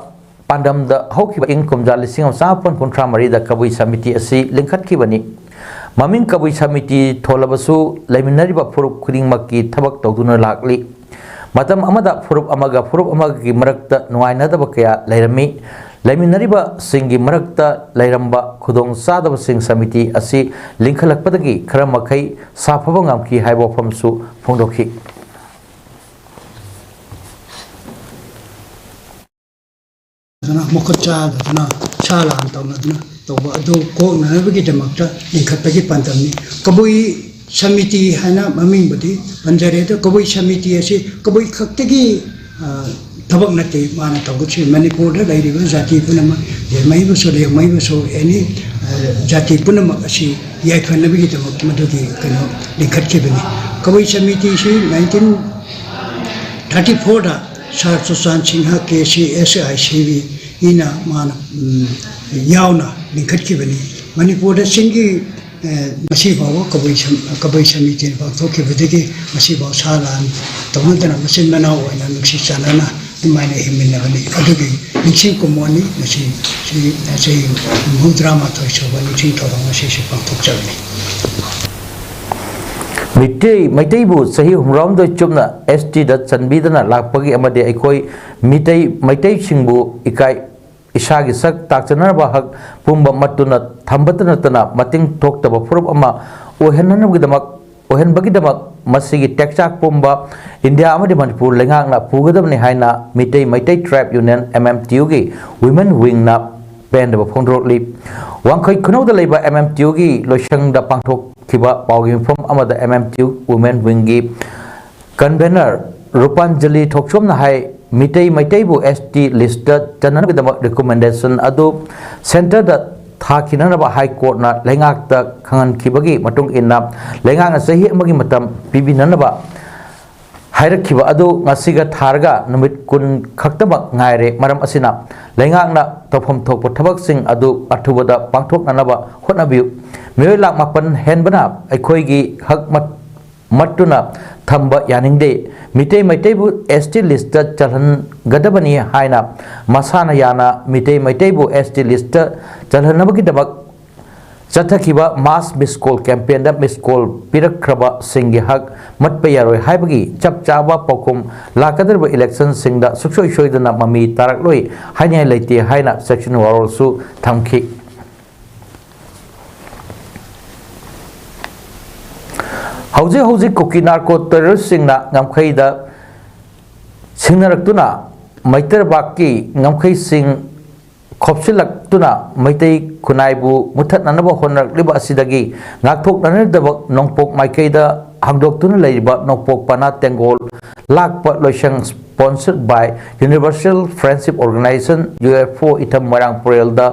ꯄꯥꯟꯗꯝꯗ ꯍꯧꯈꯤꯕ ꯏꯪ ꯀꯨꯝꯖꯥ ꯂꯤꯁꯤꯡ ꯑꯃ ꯆꯥꯃꯥꯄꯟ ꯀꯨꯟꯊ꯭ꯔꯥ ꯃꯔꯤꯗ ꯀꯕꯨꯏ ꯁꯃꯤꯇꯤ ꯑꯁꯤ ꯂꯤꯡꯈꯠꯈꯤꯕꯅꯤ꯫ ꯃꯃꯤꯡ ꯀꯕꯨꯏ ꯁꯃꯤꯇꯤ ꯊꯣꯜꯂꯕꯁꯨ ꯂꯩꯃꯤꯟꯅꯔꯤꯕ ꯐꯨꯔꯨꯞ ꯈꯨꯗꯤꯡꯃꯛꯀꯤ ꯊꯕꯛ ꯇꯧꯗꯨꯅ ꯂꯥꯛꯂꯤ꯫ ꯃꯇꯝ ꯑꯃꯗ ꯐꯨꯔꯨꯞ ꯑꯃꯒ ꯐꯨꯔꯨꯞ ꯑꯃꯒꯤ ꯃꯔꯛꯇ ꯅꯨꯡꯉꯥꯏꯅꯗꯕ ꯀꯌꯥ ꯂꯩꯔꯝꯃꯤ꯫ ꯂꯩꯃꯤꯟꯅꯔꯤꯕꯁꯤꯡꯒꯤ ꯃꯔꯛꯇ ꯂꯩꯔꯝꯕ ꯈꯨꯗꯣꯡ ꯆꯥꯗꯕꯁꯤꯡ ꯁꯃꯤꯇꯤ ꯑꯁꯤ ꯂꯤꯡꯈꯠꯂꯛꯄꯗꯒꯤ ꯈꯔ ꯃꯈꯩ ꯁꯥꯐꯕ ꯉꯝꯈꯤ ꯍꯥꯏꯕ ꯋꯥꯐꯝꯁꯨ ꯐꯣꯡꯗꯣꯛꯈꯤ꯫ ꯑꯗꯨꯅ ꯃꯈꯨꯠ ꯆꯥꯗꯗꯅ ꯁꯥ ꯂꯥꯟ ꯇꯧꯅꯗꯅ ꯇꯧꯕ ꯑꯗꯨ ꯀꯣꯛꯅꯅꯕꯒꯤꯗꯃꯛꯇ ꯂꯤꯡꯈꯠꯄꯒꯤ ꯄꯥꯟꯗꯝꯅꯤ꯫ ꯀꯕꯨꯏ ꯁꯃꯤꯇꯤ ꯍꯥꯏꯅ ꯃꯃꯤꯡꯕꯨꯗꯤ ꯄꯟꯖꯔꯦ, ꯑꯗꯣ ꯀꯕꯨꯏ ꯁꯃꯤꯇꯤ ꯑꯁꯤ ꯀꯕꯨꯏ ꯈꯛꯇꯒꯤ, ꯑ, ꯊꯕꯛ ꯅꯠꯇꯦ ꯃꯥꯅ ꯇꯧꯒꯗꯣꯏꯁꯤ꯫ ꯃꯅꯤꯄꯨꯔꯗ ꯂꯩꯔꯤꯕ ꯖꯥꯇꯤ ꯄꯨꯝꯅꯃꯛ, ꯌꯦꯛꯃꯩꯕꯨꯁꯨ, ꯂꯦꯡꯃꯩꯕꯨꯁꯨ, ꯑꯦꯅꯤ, ꯑ, ꯖꯥꯇꯤ ꯄꯨꯝꯅꯃꯛ ꯑꯁꯤ ꯌꯥꯏꯐꯅꯕꯒꯤꯗꯃꯛ ꯃꯗꯨꯒꯤ ꯀꯩꯅꯣ ꯂꯤꯡꯈꯠꯈꯤꯕꯅꯤ꯫ ꯀꯕꯨꯏ ꯁꯃꯤꯇꯤꯁꯤ ꯅꯥꯏꯟꯇꯤꯟ ꯊꯥꯔꯇꯤ ꯐꯣꯔꯗ ꯁꯥꯔ ꯆꯨꯆꯥꯟ Singh, K C S I C B ꯏꯅ ꯃꯥꯅ, ꯎꯝ, ꯌꯥꯎꯅ ꯂꯤꯡꯈꯠꯈꯤꯕꯅꯤ꯫ ꯃꯅꯤꯄꯨꯔꯗ ꯆꯤꯡꯒꯤ, ꯑꯦ, ꯉꯁꯤ ꯐꯥꯎꯕ ꯀꯕꯨꯏ ꯁꯝ-, ꯀꯕꯨꯏ ꯁꯃꯤꯇꯤꯅ ꯄꯥꯡꯊꯣꯛꯈꯤꯕꯗꯒꯤ ꯉꯁꯤ ꯐꯥꯎ ꯁꯥ ꯂꯥꯟ ꯇꯧꯅꯗꯅ ꯃꯆꯤꯟ ꯃꯅꯥꯎ ꯑꯣꯏꯅ ꯅꯨꯡꯁꯤ ꯆꯥꯟꯅꯅ ꯑꯗꯨꯃꯥꯏꯅ ꯍꯤꯡꯃꯤꯟꯅꯕꯅꯤ꯫ ꯑꯗꯨꯒꯤ ꯅꯤꯡꯁꯤꯡ ꯀꯨꯝꯑꯣꯟꯅꯤ ꯉꯁꯤ, ꯁꯤ ꯆꯍꯤ ꯃꯧꯗ꯭ꯔꯥ ꯃꯥꯊꯣꯏ ꯁꯨꯕ ꯅꯤꯡꯁꯤꯡ ꯊꯧꯔꯝ ꯉꯁꯤꯁꯤ ꯄꯥꯡꯊꯣꯛꯆꯕꯅꯤ꯫ ꯃꯤꯇꯩ, ꯃꯩꯇꯩꯕꯨ ꯆꯍꯤ ꯍꯨꯝꯐꯨꯇꯔꯥꯍꯨꯝꯗꯣꯏ ꯆꯨꯞꯅ ꯑꯦꯁ ꯇꯤꯗ ꯆꯟꯕꯤꯗꯅ ꯂꯥꯛꯄꯒꯤ ꯑꯃꯗꯤ ꯑꯩꯈꯣꯏ ꯃꯤꯇꯩ, ꯃꯩꯇꯩꯁꯤꯡꯕꯨ ꯏꯀꯥꯏ, ꯏꯁꯥꯒꯤ ꯁꯛ ꯇꯥꯛꯆꯅꯅꯕ ꯍꯛ ꯄꯨꯝꯕ ꯃꯠꯇꯨꯅ ꯊꯝꯕꯇ ꯅꯠꯇꯅ ꯃꯇꯤꯡ ꯊꯣꯛꯇꯕ ꯐꯨꯔꯨꯞ ꯑꯃ ꯑꯣꯏꯍꯟꯅꯅꯕꯒꯤꯗꯃꯛ, ꯑꯣꯏꯍꯟꯕꯒꯤꯗꯃꯛ ꯃꯁꯤꯒꯤ ꯇꯦꯛꯆꯥꯛ ꯄꯨꯝꯕ ꯏꯟꯗꯤꯌꯥ ꯑꯃꯗꯤ ꯃꯅꯤꯄꯨꯔ ꯂꯩꯉꯥꯛꯅ ꯄꯨꯒꯗꯕꯅꯤ ꯍꯥꯏꯅ ꯃꯤꯇꯩ, ꯃꯩꯇꯩ ꯇ꯭ꯔꯥꯏꯕ ꯌꯨꯅꯤꯌꯟ, ꯑꯦꯝ ꯑꯦꯝ ꯇꯤ ꯌꯨꯒꯤ ꯋꯤꯃꯦꯟ ꯋꯤꯡꯅ ꯄꯦꯟꯗꯕ ꯐꯣꯡꯗꯣꯔꯛꯂꯤ꯫ ꯋꯥꯡꯈꯩ ꯈꯨꯅꯧꯗ ꯂꯩꯕ ꯑꯦꯝ ꯑꯦꯝ ꯇꯤ ꯌꯨꯒꯤ ꯂꯣꯏꯁꯪꯗ ꯄꯥꯡꯊꯣꯛꯈꯤꯕ ꯄꯥꯎꯒꯤ ꯃꯤꯐꯝ ꯑꯃꯗ M M T U women ꯋꯤꯡꯒꯤ ꯀꯟꯚꯦꯅꯔ ꯔꯨꯄꯥꯟꯖꯂꯤ ꯊꯣꯛꯆꯣꯝꯅ ꯍꯥꯏ, ꯃꯤꯇꯩ, ꯃꯩꯇꯩꯕꯨ ꯑꯦꯁ ꯇꯤ ꯂꯤꯁꯇ ꯆꯟꯅꯅꯕꯒꯤꯗꯃꯛ ꯔꯤꯀꯣꯃꯦꯟꯗꯦꯁꯟ ꯑꯗꯨ ꯁꯦꯟꯇꯔꯗ ꯊꯥꯈꯤꯅꯅꯕ ꯍꯥꯏ ꯀꯣꯔꯠꯅ ꯂꯩꯉꯥꯛꯇ ꯈꯪꯍꯟꯈꯤꯕꯒꯤ ꯃꯇꯨꯡ ꯏꯟꯅ, ꯂꯩꯉꯥꯛꯅ ꯆꯍꯤ ꯑꯃꯒꯤ ꯃꯇꯝ ꯄꯤꯕꯤꯅꯅꯕ ꯍꯥꯏꯔꯛꯈꯤꯕ ꯑꯗꯨ ꯉꯁꯤꯒ ꯊꯥꯔꯒ ꯅꯨꯃꯤꯠ ꯀꯨꯟ ꯈꯛꯇꯃꯛ ꯉꯥꯏꯔꯦ꯫ ꯃꯔꯝ ꯑꯁꯤꯅ, ꯂꯩꯉꯥꯛꯅ ꯇꯧꯐꯝ ꯊꯣꯛꯄ ꯊꯕꯛꯁꯤꯡ ꯑꯗꯨ ꯑꯊꯨꯕꯗ ꯄꯥꯡꯊꯣꯛꯅꯅꯕ ꯍꯣꯠꯅꯕꯤꯌꯨ꯫ ꯃꯤꯑꯣꯏ ꯂꯥꯈ ꯃꯥꯄꯟ ꯍꯦꯟꯕꯅ ꯑꯩꯈꯣꯏꯒꯤ ꯍꯛ ꯃꯠ-, ꯃꯠꯇꯨꯅ ꯊꯝꯕ ꯌꯥꯅꯤꯡꯗꯦ꯫ ꯃꯤꯇꯩ ꯃꯩꯇꯩꯕꯨ S T list ꯆꯜꯍꯟꯒꯗꯕꯅꯤ ꯍꯥꯏꯅ ꯃꯁꯥꯅ ꯌꯥꯅ Meitei ꯃꯩꯇꯩꯕꯨ S T list ꯆꯜꯍꯟꯅꯕꯒꯤꯗꯃꯛ ꯆꯠꯊꯈꯤꯕ mass miss call campaignꯗ miss call ꯄꯤꯔꯛꯈ꯭ꯔꯕꯁꯤꯡꯒꯤ ꯍꯛ ꯃꯠꯄ ꯌꯥꯔꯣꯏ ꯍꯥꯏꯕꯒꯤ ꯆꯞ ꯆꯥꯕ ꯄꯥꯎꯈꯨꯝ ꯂꯥꯛꯀꯗꯧꯔꯤꯕ electionꯁꯤꯡꯗ ꯁꯨꯡꯁꯣꯏ ꯁꯣꯏꯗꯅ ꯃꯃꯤ ꯇꯥꯔꯛꯂꯣꯏ ꯍꯥꯏꯅꯤꯡꯉꯥꯏ ꯂꯩꯇꯦ ꯍꯥꯏꯅ ꯁꯦꯛꯁꯟ ꯋꯥꯔꯣꯜꯁꯨ ꯊꯝꯈꯤ꯫ ꯍꯧꯖꯤꯛ ꯍꯧꯖꯤꯛ ꯀꯨꯀꯤ narco terroristꯁꯤꯡꯅ ꯉꯝꯈꯩꯗ ꯁꯤꯡꯅꯔꯛꯇꯨꯅ ꯃꯩꯇꯩ ꯂꯩꯕꯥꯛꯀꯤ ꯉꯝꯈꯩꯁꯤꯡ ꯈꯣꯞꯆꯤꯜꯂꯛꯇꯨꯅ ꯃꯩꯇꯩ ꯈꯨꯟꯅꯥꯏꯕꯨ ꯃꯨꯠꯊꯠꯅꯅꯕ ꯍꯣꯠꯅꯔꯛꯂꯤꯕ ꯑꯁꯤꯗꯒꯤ ꯉꯥꯛꯊꯣꯛꯅꯅꯕꯒꯤꯗꯃꯛ ꯅꯣꯡꯄꯣꯛ ꯃꯥꯏꯀꯩꯗ ꯍꯥꯡꯗꯣꯛꯇꯨꯅ ꯂꯩꯔꯤꯕ ꯅꯣꯡꯄꯣꯛ ꯄꯅꯥ ꯇꯦꯡꯒꯣꯜ ꯂꯥꯛꯄ ꯂꯣꯏꯁꯪ, sponsored by Universal Friendship Organisation, U F O, ꯏꯊꯝ ꯃꯣꯏꯔꯥꯡ ꯄꯨꯔꯦꯜꯗ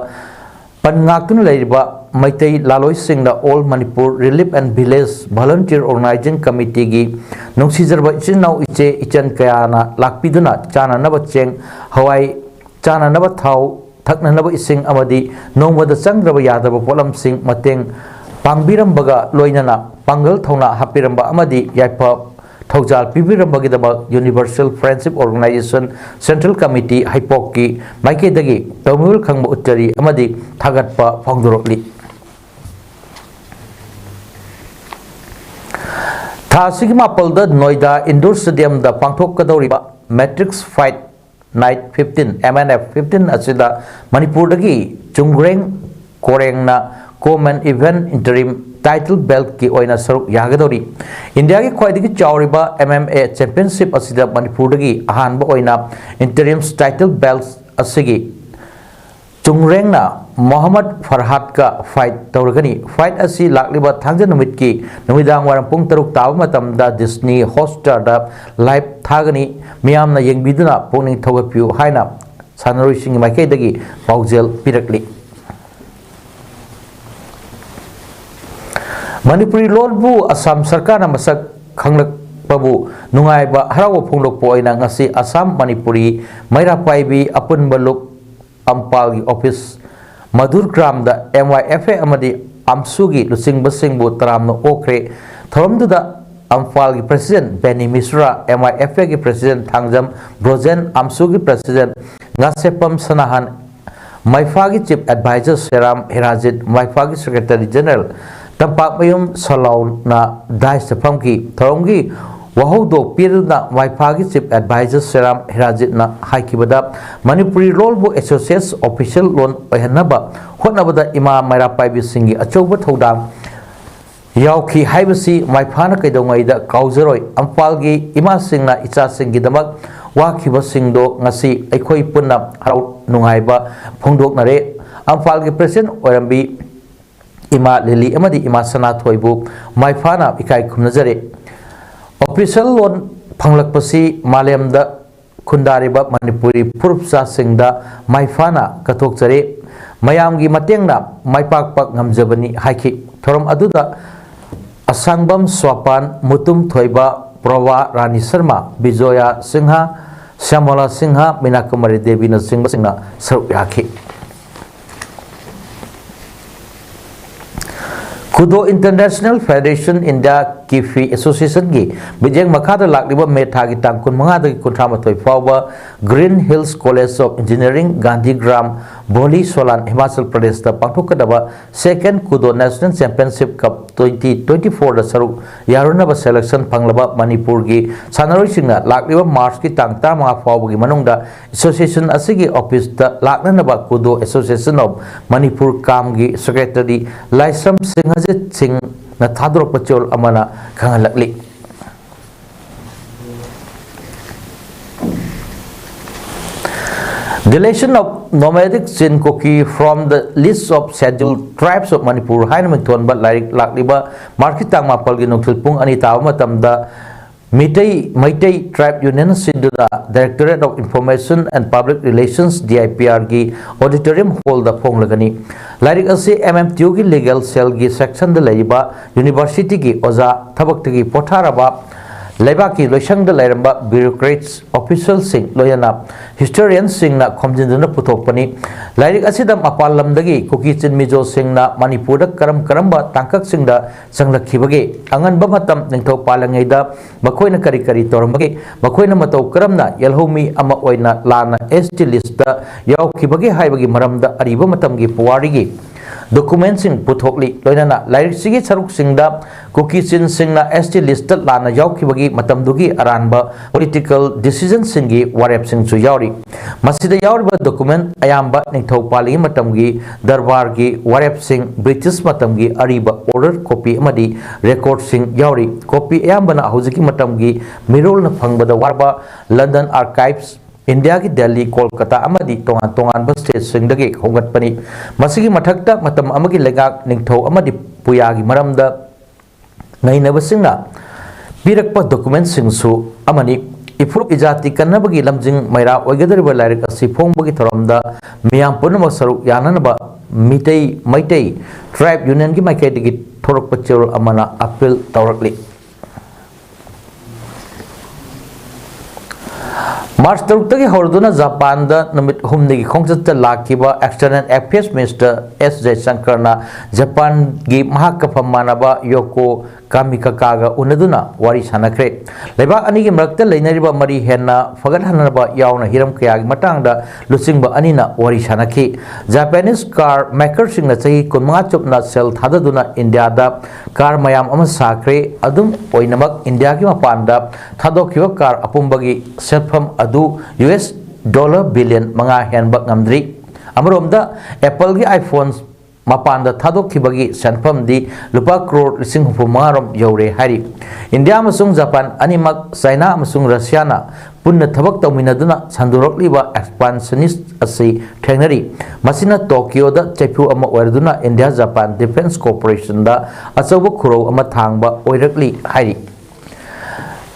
ꯄꯟ ꯉꯥꯛꯇꯨꯅ ꯂꯩꯔꯤꯕ Meitei ꯂꯥꯂꯣꯏꯁꯤꯡꯗ All Manipur Relief and Village Volunteer Organizing Committeeꯒꯤ ꯅꯨꯡꯁꯤꯖꯔꯕ ꯏꯆꯤꯟ ꯏꯅꯥꯎ, ꯏꯆꯦ ꯏꯆꯟ ꯀꯌꯥꯅ ꯂꯥꯛꯄꯤꯗꯨꯅ ꯆꯥꯅꯅꯕ ꯆꯦꯡ, ꯍꯋꯥꯏ, ꯆꯥꯅꯅꯕ ꯊꯥꯎ, ꯊꯛꯅꯅꯕ ꯏꯁꯤꯡ ꯑꯃꯗꯤ ꯅꯣꯡꯃꯗ ꯆꯪꯗ꯭ꯔꯕ ꯌꯥꯗ꯭ꯔꯕ ꯄꯣꯠꯂꯝꯁꯤꯡ ꯃꯇꯦꯡ ꯄꯥꯡꯕꯤꯔꯝꯕꯒ ꯂꯣꯏꯅꯅ ꯄꯥꯡꯒꯜ ꯊꯧꯅꯥ ꯍꯥꯞꯄꯤꯔꯝꯕ ꯑꯃꯗꯤ ꯌꯥꯏꯐ ꯊꯧꯖꯥꯜ ꯄꯤꯕꯤꯔꯝꯕꯒꯤꯗꯃꯛ Universal Friendship Organisation Central Committee ꯍꯩꯄꯣꯛꯀꯤ ꯃꯥꯏꯀꯩꯗꯒꯤ ꯇꯧꯃꯤꯜ ꯈꯪꯕ ꯎꯠꯆꯔꯤ ꯑꯃꯗꯤ ꯊꯥꯒꯠꯄ ꯐꯣꯡꯗꯣꯔꯛꯂꯤ꯫ ꯊꯥ ꯑꯁꯤꯒꯤ ꯃꯥꯄꯜꯗ ꯅꯣꯏꯗꯥ indoor stadiumꯗ ꯄꯥꯡꯊꯣꯛꯀꯗꯧꯔꯤꯕ Matrix Fight Night fifteen, M N F fifteen ꯑꯁꯤꯗ ꯃꯅꯤꯄꯨꯔꯗꯒꯤ ꯆꯨꯡꯒ꯭ꯔꯦꯡ ꯀꯣꯔꯦꯡꯅ co-main event interim title beltꯀꯤ ꯑꯣꯏꯅ ꯁꯔꯨꯛ ꯌꯥꯒꯗꯧꯔꯤ꯫ ꯏꯟꯗꯤꯌꯥꯒꯤ ꯈ꯭ꯋꯥꯏꯗꯒꯤ ꯆꯥꯎꯔꯤꯕ M M A championship ꯑꯁꯤꯗ ꯃꯅꯤꯄꯨꯔꯗꯒꯤ ꯑꯍꯥꯟꯕ ꯑꯣꯏꯅ interim title belt ꯑꯁꯤꯒꯤ ꯆꯨꯡꯔꯦꯡꯅ ꯃꯣꯍꯝꯃꯗ ꯐꯔꯍꯥꯗꯀ fight ꯇꯧꯔꯒꯅꯤ꯫ Fight ꯑꯁꯤ ꯂꯥꯛꯂꯤꯕ ꯊꯥꯡꯖ ꯅꯨꯃꯤꯠꯀꯤ ꯅꯨꯃꯤꯗꯥꯡ ꯋꯥꯏꯔꯝ ꯄꯨꯡ ꯇꯔꯨꯛ ꯇꯥꯕ ꯃꯇꯝꯗ Disney Hotstarꯗ live ꯊꯥꯒꯅꯤ꯫ ꯃꯤꯌꯥꯝꯅ ꯌꯦꯡꯕꯤꯗꯨꯅ ꯄꯨꯛꯅꯤꯡ ꯊꯧꯒꯠꯄꯤꯌꯨ ꯍꯥꯏꯅ ꯁꯥꯟꯅꯔꯣꯏꯁꯤꯡꯒꯤ ꯃꯥꯏꯀꯩꯗꯒꯤ ꯄꯥꯎꯖꯦꯜ ꯄꯤꯔꯛꯂꯤ꯫ ꯃꯅꯤꯄꯨꯔꯤ ꯂꯣꯟꯕꯨ ꯑꯁꯥꯝ ꯁꯔꯀꯥꯔꯅ ꯃꯁꯛ ꯈꯪꯂꯛꯄꯕꯨ ꯅꯨꯡꯉꯥꯏꯕ ꯍꯔꯥꯎꯕ ꯐꯣꯡꯗꯣꯛꯄ ꯑꯣꯏꯅ ꯉꯁꯤ ꯑꯁꯥꯝ ꯃꯅꯤꯄꯨꯔꯤ ꯃꯩꯔꯥ ꯄꯥꯏꯕꯤ ꯑꯄꯨꯟꯕ ꯂꯨꯞ ꯑꯝꯐꯥꯜꯒꯤ ꯑꯣꯐꯤꯁ ꯃꯙꯨꯔ ꯒ꯭ꯔꯥꯝꯗ ꯑꯦꯝ ꯋꯥꯏ ꯑꯦꯐ ꯑꯦ ꯑꯃꯗꯤ ꯑꯝꯁꯨꯒꯤ ꯂꯨꯆꯤꯡꯕꯁꯤꯡꯕꯨ ꯇꯔꯥꯝꯅ ꯑꯣꯛꯈ꯭ꯔꯦ꯫ ꯊꯧꯔꯝꯗꯨꯗ ꯑꯝꯐꯥꯜꯒꯤ president Beni Mishra, M Y F ꯑꯦꯒꯤ ꯄ꯭ꯔꯁꯤꯗꯦꯟ ꯊꯥꯡꯖꯝ ꯕ꯭ꯔꯣꯖꯦꯟ, ꯑꯝꯁꯨꯒꯤ ꯄ꯭ꯔꯁꯤꯗꯦꯟ ꯉꯥꯁꯦꯄꯝ ꯁꯅꯥꯍꯟ, ꯃꯩꯐꯥꯒꯤ ꯆꯤꯐ ꯑꯦꯗꯚꯥꯏꯖꯔ ꯁꯦꯔꯥꯝ ꯍꯤꯔꯥꯖꯤꯠ, ꯃꯩꯐꯥꯒꯤ ꯁꯦꯀ꯭ꯔꯦꯇꯔꯤ ꯖꯦꯅꯔꯦꯜ ꯇꯝꯄꯥꯛꯃꯌꯨꯝ ꯁꯂꯥꯎꯅ ꯗꯥꯏꯁꯇ ꯐꯝꯈꯤ꯫ ꯊꯧꯔꯝꯒꯤ ꯋꯥꯍꯧꯗꯣꯛ ꯄꯤꯗꯨꯅ ꯃꯩꯐꯥꯒꯤ ꯆꯤꯐ ꯑꯦꯗꯚꯥꯏꯖꯔ ꯁꯦꯔꯥꯝ ꯍꯤꯔꯥꯖꯤꯠꯅ ꯍꯥꯏꯈꯤꯕꯗ, ꯃꯅꯤꯄꯨꯔꯤ ꯂꯣꯜꯕꯨ ꯑꯦꯁꯣꯁꯤꯌꯦꯠ ꯑꯣꯐꯤꯁꯤꯌꯦꯜ ꯂꯣꯟ ꯑꯣꯏꯍꯟꯅꯕ ꯍꯣꯠꯅꯕꯗ ꯏꯃꯥ ꯃꯩꯔꯥ ꯄꯥꯏꯕꯤꯁꯤꯡꯒꯤ ꯑꯆꯧꯕ ꯊꯧꯗꯥꯡ ꯌꯥꯎꯈꯤ ꯍꯥꯏꯕꯁꯤ ꯃꯩꯐꯥꯅ ꯀꯩꯗꯧꯉꯩꯗ ꯀꯥꯎꯖꯔꯣꯏ꯫ ꯑꯝꯐꯥꯜꯒꯤ ꯏꯃꯥꯁꯤꯡꯅ ꯏꯆꯥꯁꯤꯡꯒꯤꯗꯃꯛ ꯋꯥꯈꯤꯕꯁꯤꯡꯗꯣ ꯉꯁꯤ ꯑꯩꯈꯣꯏ ꯄꯨꯟꯅ ꯍꯔꯥꯎ ꯅꯨꯡꯉꯥꯏꯕ ꯐꯣꯡꯗꯣꯛꯅꯔꯦ꯫ ꯑꯝꯐꯥꯜꯒꯤ ꯄ꯭ꯔꯁꯤꯗꯦꯟ ꯑꯣꯏꯔꯝꯕꯤ ꯏꯃꯥ ꯂꯤꯂꯤ ꯑꯃꯗꯤ ꯏꯃꯥ ꯁꯅꯥꯊꯣꯏꯕꯨ ꯃꯩꯐꯥꯅ ꯏꯀꯥꯏ ꯈꯨꯝꯅꯖꯔꯤ꯫ ꯑꯣꯐꯤꯁꯤꯌꯦꯜ ꯂꯣꯟ ꯐꯪꯂꯛꯄꯁꯤ ꯃꯥꯂꯦꯝꯗ ꯈꯨꯟꯗꯥꯔꯤꯕ ꯃꯅꯤꯄꯨꯔꯤ ꯐꯨꯔꯨꯞꯆꯥꯁꯤꯡꯗ ꯃꯩꯐꯥꯅ ꯀꯠꯊꯣꯛꯆꯔꯤ꯫ ꯃꯌꯥꯝꯒꯤ ꯃꯇꯦꯡꯅ ꯃꯥꯏ ꯄꯥꯛꯄ ꯉꯝꯖꯕꯅꯤ ꯍꯥꯏꯈꯤ꯫ ꯊꯧꯔꯝ ꯑꯗꯨꯗ ꯑꯁꯥꯡꯕꯝ ꯁ꯭ꯋꯥꯄꯥꯟ, ꯃꯨꯇꯨꯝ ꯊꯣꯏꯕ, ꯄ꯭ꯔꯚꯥ ꯔꯥꯅꯤ ꯁꯔꯃ, ꯕꯤꯖꯣꯌꯥ ꯁꯤꯡꯍ, ꯁ꯭ꯌꯥꯃꯂꯥ ꯁꯤꯡꯍ, ꯃꯤꯅꯥ ꯀꯨꯃꯥꯔꯤ ꯗꯦꯕꯤꯅꯆꯤꯡꯕꯁꯤꯡꯅ ꯁꯔꯨꯛ ꯌꯥꯈꯤ꯫ ꯀꯨꯗꯣ ꯏꯟꯇꯔꯅꯦꯁꯅꯦꯜ ꯐꯦꯗꯔꯦꯁꯟ ꯏꯟꯗꯤꯌꯥ ꯀꯤꯐꯤ ꯑꯦꯁꯣꯁꯤꯌꯦꯁꯟꯒꯤ ꯃꯤꯠꯌꯦꯡ ꯃꯈꯥꯗ ꯂꯥꯛꯂꯤꯕ ꯃꯦ ꯊꯥꯒꯤ ꯇꯥꯡ ꯀꯨꯟꯃꯉꯥꯗꯒꯤ ꯀꯨꯟꯊ꯭ꯔꯥ ꯃꯥꯊꯣꯏ ꯐꯥꯎꯕ Green Hills College of Engineering, Gandhigram, Bholi Solan, Himachal ꯄ꯭ꯔꯗꯦꯁꯇ ꯄꯥꯡꯊꯣꯛꯀꯗꯕ Second ꯀꯨꯗꯣ National Championship Cup twenty twenty-fourꯗ ꯁꯔꯨꯛ ꯌꯥꯔꯨꯅꯕ selection ꯐꯪꯂꯕ ꯃꯅꯤꯄꯨꯔꯒꯤ ꯁꯥꯟꯅꯔꯣꯏꯁꯤꯡꯅ ꯂꯥꯛꯂꯤꯕ ꯃꯥꯔꯆꯀꯤ ꯇꯥꯡ ꯇꯔꯥꯃꯉꯥ ꯐꯥꯎꯕꯒꯤ ꯃꯅꯨꯡꯗ ꯑꯦꯁꯣꯁꯤꯌꯦꯁꯟ ꯑꯁꯤꯒꯤ ꯑꯣꯐꯤꯁꯇ ꯂꯥꯛꯅꯅꯕ ꯀꯨꯗꯣ ꯑꯦꯁꯣꯁꯤꯌꯦꯁꯟ ꯑꯣꯐ ꯃꯅꯤꯄꯨꯔ ꯀꯥꯝꯒꯤ ꯁꯦꯀ꯭ꯔꯦꯇꯔꯤ ꯂꯥꯏꯁ꯭ꯔꯝ ꯁꯤꯡꯍꯖꯤꯠ ꯁꯤꯡꯅ ꯊꯥꯗꯣꯔꯛꯄ ꯆꯦꯔꯣꯜ ꯑꯃꯅ ꯈꯪꯍꯜꯂꯛꯂꯤ꯫ Deletion of nomadic Chin Kuki from the list of Scheduled Tribes of Manipur ꯍꯥꯏꯅ ꯃꯤꯡꯊꯣꯟꯕ ꯂꯥꯏꯔꯤꯛ ꯂꯥꯛꯂꯤꯕ ꯃꯥꯔꯆꯀꯤ ꯇꯥꯡ ꯃꯥꯄꯜꯒꯤ ꯅꯨꯡꯊꯤꯜ ꯄꯨꯡ ꯑꯅꯤ ꯇꯥꯕ ꯃꯇꯝꯗ ꯃꯤꯇꯩ ꯃꯩꯇꯩ ꯇ꯭ꯔꯥꯏꯕ ꯌꯨꯅꯤꯌꯟ ꯁꯤꯟꯗꯨꯅ Directorate of Information and Public Relations, D I P R ꯒꯤ auditorium hall ꯗ ꯐꯣꯡꯂꯒꯅꯤ꯫ ꯂꯥꯏꯔꯤꯛ ꯑꯁꯤ M M T U ꯒꯤ legal cell ꯒꯤ section ꯗ ꯂꯩꯔꯤꯕ university ꯒꯤ ꯑꯣꯖꯥ, ꯊꯕꯛꯇꯒꯤ ꯄꯣꯊꯥꯔꯕ ꯂꯩꯕꯥꯛꯀꯤ ꯂꯣꯏꯁꯪꯗ ꯂꯩꯔꯝꯕ bureaucrats, official ꯁꯤꯡ, ꯂꯣꯏꯅꯅ historian ꯁꯤꯡꯅ ꯈꯣꯝꯖꯤꯟꯗꯨꯅ ꯄꯨꯊꯣꯛꯄꯅꯤ꯫ ꯂꯥꯏꯔꯤꯛ ꯑꯁꯤꯗ ꯃꯄꯥꯟ ꯂꯝꯗꯒꯤ ꯀꯨꯀꯤ ꯆꯤꯟ ꯃꯤꯖꯣꯁꯤꯡꯅ ꯃꯅꯤꯄꯨꯔꯗ ꯀꯔꯝ ꯀꯔꯝꯕ ꯇꯥꯡꯀꯛꯁꯤꯡꯗ ꯆꯪꯂꯛꯈꯤꯕꯒꯦ, ꯑꯉꯟꯕ ꯃꯇꯝ ꯅꯤꯡꯊꯧ ꯄꯥꯜꯂꯤꯉꯩꯗ ꯃꯈꯣꯏꯅ ꯀꯔꯤ ꯀꯔꯤ ꯇꯧꯔꯝꯕꯒꯦ, ꯃꯈꯣꯏꯅ ꯃꯇꯧ ꯀꯔꯝꯅ ꯌꯦꯜꯍꯧꯃꯤ ꯑꯃ ꯑꯣꯏꯅ ꯂꯥꯟꯅ S T list ꯇ ꯌꯥꯎꯈꯤꯕꯒꯦ ꯍꯥꯏꯕꯒꯤ ꯃꯔꯝꯗ ꯑꯔꯤꯕ ꯃꯇꯝꯒꯤ ꯄꯨꯋꯥꯔꯤꯒꯤ document ꯁꯤꯡ ꯄꯨꯊꯣꯛꯂꯤ꯫ ꯂꯣꯏꯅꯅ ꯂꯥꯏꯔꯤꯛꯁꯤꯒꯤ ꯁꯔꯨꯛꯁꯤꯡꯗ ꯀꯨꯀꯤ ꯆꯤꯟꯁꯤꯡꯅ S T list ꯇ ꯂꯥꯟꯅ ꯌꯥꯎꯈꯤꯕꯒꯤ ꯃꯇꯝꯗꯨꯒꯤ ꯑꯔꯥꯟꯕ political decision ꯁꯤꯡꯒꯤ ꯋꯥꯔꯦꯞꯁꯤꯡꯁꯨ ꯌꯥꯎꯔꯤ꯫ ꯃꯁꯤꯗ ꯌꯥꯎꯔꯤꯕ document ꯑꯌꯥꯝꯕ ꯅꯤꯡꯊꯧ ꯄꯥꯜꯂꯤꯉꯩ ꯃꯇꯝꯒꯤ ꯗꯔꯕꯥꯔꯒꯤ ꯋꯥꯔꯦꯞꯁꯤꯡ, British ꯃꯇꯝꯒꯤ ꯑꯔꯤꯕ order copy ꯑꯃꯗꯤ record ꯁꯤꯡ ꯌꯥꯎꯔꯤ꯫ Copy ꯑꯌꯥꯝꯕꯅ ꯍꯧꯖꯤꯛꯀꯤ ꯃꯇꯝꯒꯤ ꯃꯤꯔꯣꯜꯅ ꯐꯪꯕꯗ ꯋꯥꯕ London Archives, ꯏꯟꯗꯤꯌꯥꯒꯤ ꯗꯦꯜꯂꯤ, ꯀꯣꯜꯀꯇꯥ ꯑꯃꯗꯤ ꯇꯣꯉꯥꯟ ꯇꯣꯉꯥꯟꯕ state ꯁꯤꯡꯗꯒꯤ ꯈꯣꯝꯒꯠꯄꯅꯤ꯫ ꯃꯁꯤꯒꯤ ꯃꯊꯛꯇ ꯃꯇꯝ ꯑꯃꯒꯤ ꯂꯩꯉꯥꯛ, ꯅꯤꯡꯊꯧ ꯑꯃꯗꯤ ꯄꯨꯌꯥꯒꯤ ꯃꯔꯝꯗ ꯅꯩꯅꯕꯁꯤꯡꯅ ꯄꯤꯔꯛꯄ document ꯁꯤꯡꯁꯨ ꯑꯃꯅꯤ꯫ ꯏꯐꯨꯔꯨꯞ ꯏꯖꯥꯇꯤ ꯀꯟꯅꯕꯒꯤ ꯂꯝꯖꯤꯡ ꯃꯩꯔꯥ ꯑꯣꯏꯒꯗꯧꯔꯤꯕ ꯂꯥꯏꯔꯤꯛ ꯑꯁꯤ ꯐꯣꯡꯕꯒꯤ ꯊꯧꯔꯝꯗ ꯃꯤꯌꯥꯝ ꯄꯨꯝꯅꯃꯛ ꯁꯔꯨꯛ ꯌꯥꯅꯅꯕ ꯃꯤꯇꯩ, ꯃꯩꯇꯩ ꯇ꯭ꯔꯥꯏꯕ ꯌꯨꯅꯤꯌꯟꯒꯤ ꯃꯥꯏꯀꯩꯗꯒꯤ ꯊꯣꯔꯛꯄ ꯆꯦꯔꯣꯜ ꯑꯃꯅ appeal ꯇꯧꯔꯛꯂꯤ꯫ ꯃꯥꯔꯆ ꯇꯔꯨꯛꯇꯒꯤ ꯍꯧꯔꯗꯨꯅ ꯖꯄꯥꯟꯗ ꯅꯨꯃꯤꯠ ꯍꯨꯝꯅꯤꯒꯤ ꯈꯣꯡꯆꯠꯇ ꯂꯥꯛꯈꯤꯕ External Affairs Minister S ꯖꯌꯁꯪꯀꯔꯅ ꯖꯄꯥꯟꯒꯤ ꯃꯍꯥꯛꯀ ꯐꯝ ꯃꯥꯟꯅꯕ ꯌꯣꯀꯣ ꯀꯥꯃꯤꯀꯥꯀꯥꯒ ꯎꯅꯗꯨꯅ ꯋꯥꯔꯤ ꯁꯥꯟꯅꯈ꯭ꯔꯦ꯫ ꯂꯩꯕꯥꯛ ꯑꯅꯤꯒꯤ ꯃꯔꯛꯇ ꯂꯩꯅꯔꯤꯕ ꯃꯔꯤ ꯍꯦꯟꯅ ꯐꯒꯠꯍꯟꯅꯕ ꯌꯥꯎꯅ ꯍꯤꯔꯝ ꯀꯌꯥꯒꯤ ꯃꯇꯥꯡꯗ ꯂꯨꯆꯤꯡꯕ ꯑꯅꯤꯅ ꯋꯥꯔꯤ ꯁꯥꯟꯅꯈꯤ꯫ Japanese car maker ꯁꯤꯡꯅ ꯆꯍꯤ ꯀꯨꯟꯃꯉꯥ ꯆꯨꯞꯅ ꯁꯦꯜ ꯊꯥꯗꯗꯨꯅ ꯏꯟꯗꯤꯌꯥꯗ car ꯃꯌꯥꯝ ꯑꯃ ꯁꯥꯈ꯭ꯔꯦ꯫ ꯑꯗꯨꯝ ꯑꯣꯏꯅꯃꯛ, ꯏꯟꯗꯤꯌꯥꯒꯤ ꯃꯄꯥꯟꯗ ꯊꯥꯗꯣꯛꯈꯤꯕ car ꯑꯄꯨꯝꯕꯒꯤ ꯁꯦꯟꯐꯝ ꯑꯗꯨ U S dollar billion ꯃꯉꯥ ꯍꯦꯟꯕ ꯉꯝꯗ꯭ꯔꯤ꯫ ꯑꯃꯔꯣꯝꯗ, Apple ꯒꯤ iPhone ꯃꯄꯥꯟꯗ ꯊꯥꯗꯣꯛꯈꯤꯕꯒꯤ ꯁꯦꯟꯐꯝꯗꯤ ꯂꯨꯄꯥ ꯀ꯭ꯔꯣꯔ ꯂꯤꯁꯤꯡ ꯍꯨꯝꯐꯨ ꯃꯉꯥ ꯔꯣꯝ ꯌꯧꯔꯦ ꯍꯥꯏꯔꯤ꯫ ꯏꯟꯗꯤꯌꯥ ꯑꯃꯁꯨꯡ ꯖꯄꯥꯟ ꯑꯅꯤꯃꯛ ꯆꯥꯏꯅꯥ ꯑꯃꯁꯨꯡ ꯔꯁꯤꯌꯥꯅ ꯄꯨꯟꯅ ꯊꯕꯛ ꯇꯧꯃꯤꯟꯅꯗꯨꯅ ꯁꯟꯗꯣꯔꯛꯂꯤꯕ expansionist ꯑꯁꯤ ꯊꯦꯡꯅꯔꯤ꯫ ꯃꯁꯤꯅ ꯇꯣꯀꯤꯌꯣꯗ ꯆꯩꯐꯨ ꯑꯃ ꯑꯣꯏꯔꯗꯨꯅ ꯏꯟꯗꯤꯌꯥ ꯖꯄꯥꯟ defence cooperation ꯗ ꯑꯆꯧꯕ ꯈꯨꯔꯧ ꯑꯃ ꯊꯥꯡꯕ ꯑꯣꯏꯔꯛꯂꯤ ꯍꯥꯏꯔꯤ꯫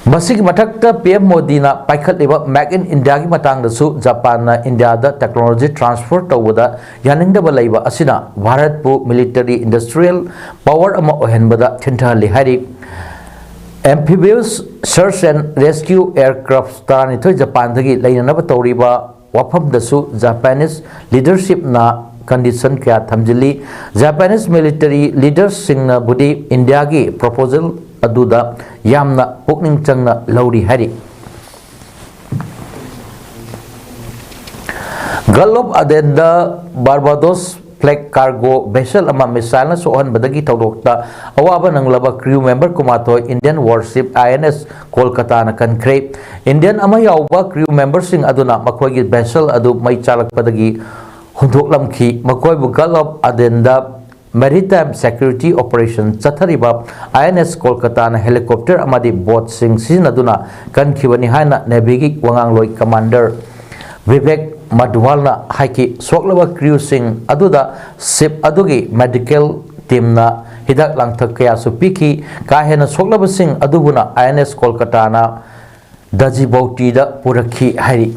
ꯃꯁꯤꯒꯤ ꯃꯊꯛꯇ ꯄꯤ ꯑꯦꯝ ꯃꯣꯗꯤꯅ ꯄꯥꯏꯈꯠꯂꯤꯕ Make in Indiaꯒꯤ ꯃꯇꯥꯡꯗꯁꯨ ꯖꯄꯥꯟꯅ ꯏꯟꯗꯤꯌꯥꯗ technology transfer ꯇꯧꯕꯗ ꯌꯥꯅꯤꯡꯗꯕ ꯂꯩꯕ ꯑꯁꯤꯅ ꯚꯥꯔꯠꯄꯨ military industrial power ꯑꯃ ꯑꯣꯏꯍꯟꯕꯗ ꯊꯤꯟꯊꯍꯜꯂꯤ ꯍꯥꯏꯔꯤ꯫ Amphibious search and rescue aircraft ꯇꯔꯥꯅꯤꯊꯣꯏ ꯖꯄꯥꯟꯗꯒꯤ ꯂꯩꯅꯅꯕ ꯇꯧꯔꯤꯕ ꯋꯥꯐꯝꯗꯁꯨ Japanese leadershipꯅ condition ꯀꯌꯥ ꯊꯝꯖꯤꯜꯂꯤ꯫ Japanese military leaderꯁꯤꯡꯅꯕꯨꯗꯤ ꯏꯟꯗꯤꯌꯥꯒꯤ proposal ꯑꯗꯨꯗ ꯌꯥꯝꯅ ꯄꯨꯛꯅꯤꯡ ꯆꯪꯅ ꯂꯧꯔꯤ ꯍꯥꯏꯔꯤ꯫ Gulf of Adenꯗ Barbados flag cargo vessel ꯑꯃ missileꯅ ꯁꯣꯛꯍꯟꯕꯗꯒꯤ ꯊꯧꯗꯣꯛꯇ ꯑꯋꯥꯕ ꯅꯪꯂꯕ crew member ꯀꯨꯟꯃꯥꯊꯣꯏ Indian warship I N S ꯀꯣꯜꯀꯇꯥꯅ ꯀꯟꯈ꯭ꯔꯦ꯫ Indian ꯑꯃ ꯌꯥꯎꯕ crew memberꯁꯤꯡ ꯑꯗꯨꯅ ꯃꯈꯣꯏꯒꯤ vessel ꯑꯗꯨ ꯃꯩ ꯆꯥꯛꯂꯛꯄꯗꯒꯤ ꯍꯨꯟꯗꯣꯛꯂꯝꯈꯤ꯫ ꯃꯈꯣꯏꯕꯨ Gulf of Adenꯗ maritime security operation ꯆꯠꯊꯔꯤꯕ I N S ꯀꯣꯜꯀꯇꯥꯅ helicopter ꯑꯃꯗꯤ boatꯁꯤꯡ ꯁꯤꯖꯤꯟꯅꯗꯨꯅ ꯀꯟꯈꯤꯕꯅꯤ ꯍꯥꯏꯅ Navyꯒꯤ ꯋꯥꯉꯥꯡꯂꯣꯏ Commander ꯚꯤꯕꯦꯛ ꯃꯙꯋꯥꯜꯅ ꯍꯥꯏꯈꯤ꯫ ꯁꯣꯛꯂꯕ crewꯁꯤꯡ ꯑꯗꯨꯗ ship ꯑꯗꯨꯒꯤ medical teamꯅ ꯍꯤꯗꯥꯛ ꯂꯥꯡꯊꯛ ꯀꯌꯥꯁꯨ ꯄꯤꯈꯤ꯫ ꯀꯥ ꯍꯦꯟꯅ ꯁꯣꯛꯂꯕꯁꯤꯡ ꯑꯗꯨꯕꯨꯅ I N S ꯀꯣꯜꯀꯇꯥꯅ ꯗꯖꯤꯕꯧꯇꯤꯗ ꯄꯨꯔꯛꯈꯤ ꯍꯥꯏꯔꯤ꯫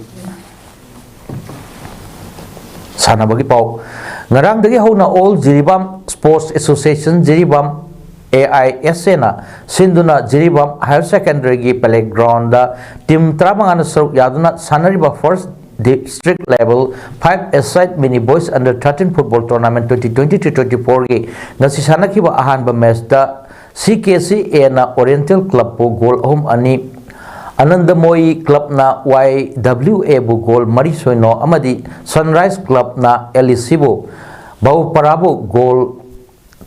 ꯁꯥꯟꯅꯕꯒꯤ ꯄꯥꯎ꯫ ꯉꯔꯥꯡꯗꯒꯤ ꯍꯧꯅ All Jiribam Sports Association Jiribam, A I S Aꯅ ꯁꯤꯟꯗꯨꯅ ꯖꯤꯔꯤꯕꯥꯝ Higher Secondaryꯒꯤ playgroundꯗ team ꯇꯔꯥꯃꯉꯥꯅ ꯁꯔꯨꯛ ꯌꯥꯗꯨꯅ ꯁꯥꯟꯅꯔꯤꯕ first district level five-a-side mini boys under thirteen football tournament twenty twenty-three twenty-fourꯒꯤ ꯉꯁꯤ ꯁꯥꯟꯅꯈꯤꯕ ꯑꯍꯥꯟꯕ matchꯇ C K C Aꯅ Oriental Clubꯄꯨ goal ꯑꯍꯨꯝ ꯑꯅꯤ, ꯑꯅꯟꯗꯃꯣꯌꯤ Clubꯅ Y W Aꯕꯨ goal ꯃꯔꯤ ꯁꯣꯏꯅꯣ ꯑꯃꯗꯤ Sunrise Clubꯅ L E Cꯕꯨ, ꯕꯥꯎꯄꯥꯔꯥꯕꯨ goal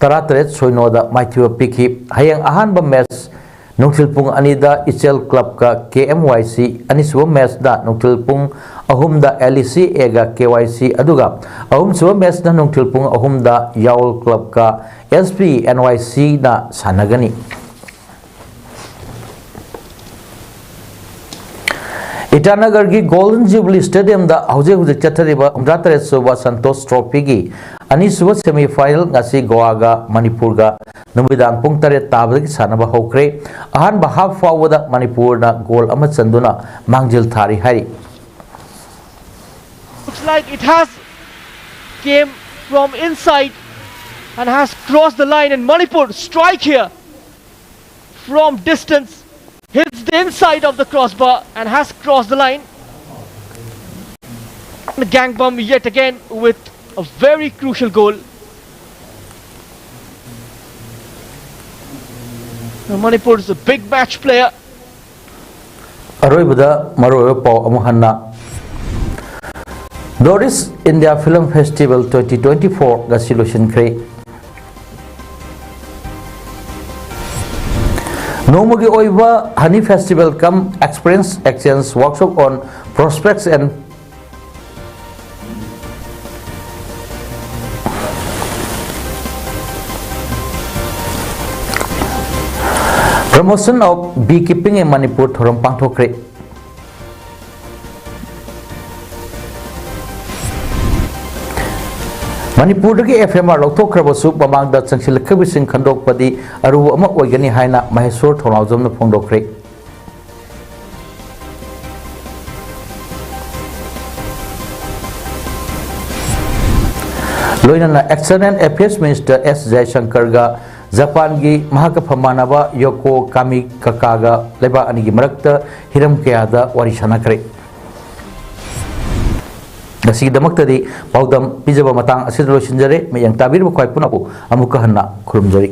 ꯇꯔꯥꯇꯔꯦꯠ ꯁꯣꯏꯅꯣꯗ ꯃꯥꯏꯊꯤꯕ ꯄꯤꯈꯤ꯫ ꯍꯌꯦꯡ ꯑꯍꯥꯟꯕ match ꯅꯨꯡꯊꯤꯜ ꯄꯨꯡ ꯑꯅꯤꯗ ꯏꯆꯦꯜ Clubꯀ K M Y C, ꯑꯅꯤꯁꯨꯕ matchꯅ ꯅꯨꯡꯊꯤꯜ ꯄꯨꯡ ꯑꯍꯨꯝꯗ L E C Aꯒ K Y C, ꯑꯗꯨꯒ ꯑꯍꯨꯝꯁꯨꯕ matchꯅ ꯅꯨꯡꯊꯤꯜ ꯄꯨꯡ ꯑꯍꯨꯝꯗ ꯌꯥꯋꯜ Clubꯀ S P N Y Cꯅ ꯁꯥꯟꯅꯒꯅꯤ꯫ ꯏꯇꯥꯅꯒꯔꯒꯤ Golden Jubilee Stadiumꯗ ꯍꯧꯖꯤꯛ ꯍꯧꯖꯤꯛ ꯆꯠꯊꯔꯤꯕ ꯍꯨꯝꯗ꯭ꯔꯥ ꯇꯔꯦꯠ ꯁꯨꯕ Santosh Trophyꯒꯤ ꯑꯅꯤꯁꯨꯕ semi final ꯉꯁꯤ ꯒꯣꯋꯥꯒ ꯃꯅꯤꯄꯨꯔꯒ ꯅꯨꯃꯤꯗꯥꯡ ꯄꯨꯡ ꯇꯔꯦꯠ ꯇꯥꯕꯗꯒꯤ ꯁꯥꯟꯅꯕ ꯍꯧꯈ꯭ꯔꯦ꯫ ꯑꯍꯥꯟꯕ half ꯐꯥꯎꯕꯗ ꯃꯅꯤꯄꯨꯔꯅ goal ꯑꯃ ꯆꯟꯗꯨꯅ ꯃꯥꯡꯖꯤꯜ ꯊꯥꯔꯤ ꯍꯥꯏꯔꯤ꯫ Looks like it has came from inside and has crossed the line, and Manipur strike here from distance, hits the inside of the crossbar and has crossed the line. And Gangbam yet again with a very crucial goal. Manipur's a big match player. ꯑꯔꯣꯏꯕꯗ ꯃꯔꯨꯑꯣꯏꯕ ꯄꯥꯎ ꯑꯃꯨꯛ ꯍꯟꯅ꯫ North East India Film Festival twenty twenty-four ꯉꯁꯤ ꯂꯣꯏꯁꯤꯟꯈ꯭ꯔꯦ꯫ ꯅꯣꯡꯃꯒꯤ ꯑꯣꯏꯕ Honey Festival cum Experience Exchange Workshop on Prospects and Promotion of Beekeeping in Manipur ꯊꯧꯔꯝ ꯄꯥꯡꯊꯣꯛꯈ꯭ꯔꯦ꯫ ꯃꯅꯤꯄꯨꯔꯗꯒꯤ F M R ꯂꯧꯊꯣꯛꯈ꯭ꯔꯕꯁꯨ ꯃꯃꯥꯡꯗ ꯆꯪꯁꯤꯜꯂꯛꯈꯤꯕꯁꯤꯡ ꯈꯟꯗꯣꯛꯄꯗꯤ ꯑꯔꯨꯕ ꯑꯃ ꯑꯣꯏꯒꯅꯤ ꯍꯥꯏꯅ ꯃꯍꯦꯁꯣꯔ ꯊꯧꯅꯥꯎꯖꯝꯅ ꯐꯣꯡꯗꯣꯛꯈ꯭ꯔꯦ꯫ ꯂꯣꯏꯅꯅ External Affairs Minister S ꯖꯌꯁꯪꯀꯔꯒ ꯖꯄꯥꯟꯒꯤ ꯃꯍꯥꯛꯀ ꯐꯝꯃꯥꯟꯅꯕ ꯌꯣꯀꯣ ꯀꯥꯃꯤꯀꯥꯀꯥꯒ ꯂꯩꯕꯥꯛ ꯑꯅꯤꯒꯤ ꯃꯔꯛꯇ ꯍꯤꯔꯝ ꯀꯌꯥꯗ ꯋꯥꯔꯤ ꯁꯥꯟꯅꯈ꯭ꯔꯦ꯫ ꯉꯁꯤꯒꯤꯗꯃꯛꯇꯗꯤ ꯄꯥꯎꯗꯝ ꯄꯤꯖꯕ ꯃꯇꯥꯡ ꯑꯁꯤꯗ ꯂꯣꯏꯁꯤꯟꯖꯔꯦ꯫ ꯃꯤꯠꯌꯦꯡ ꯇꯥꯕꯤꯔꯤꯕ ꯈ꯭ꯋꯥꯏ ꯄꯨꯝꯅꯃꯛꯄꯨ ꯑꯃꯨꯛꯀ ꯍꯟꯅ ꯈꯨꯔꯨꯝꯖꯔꯤ꯫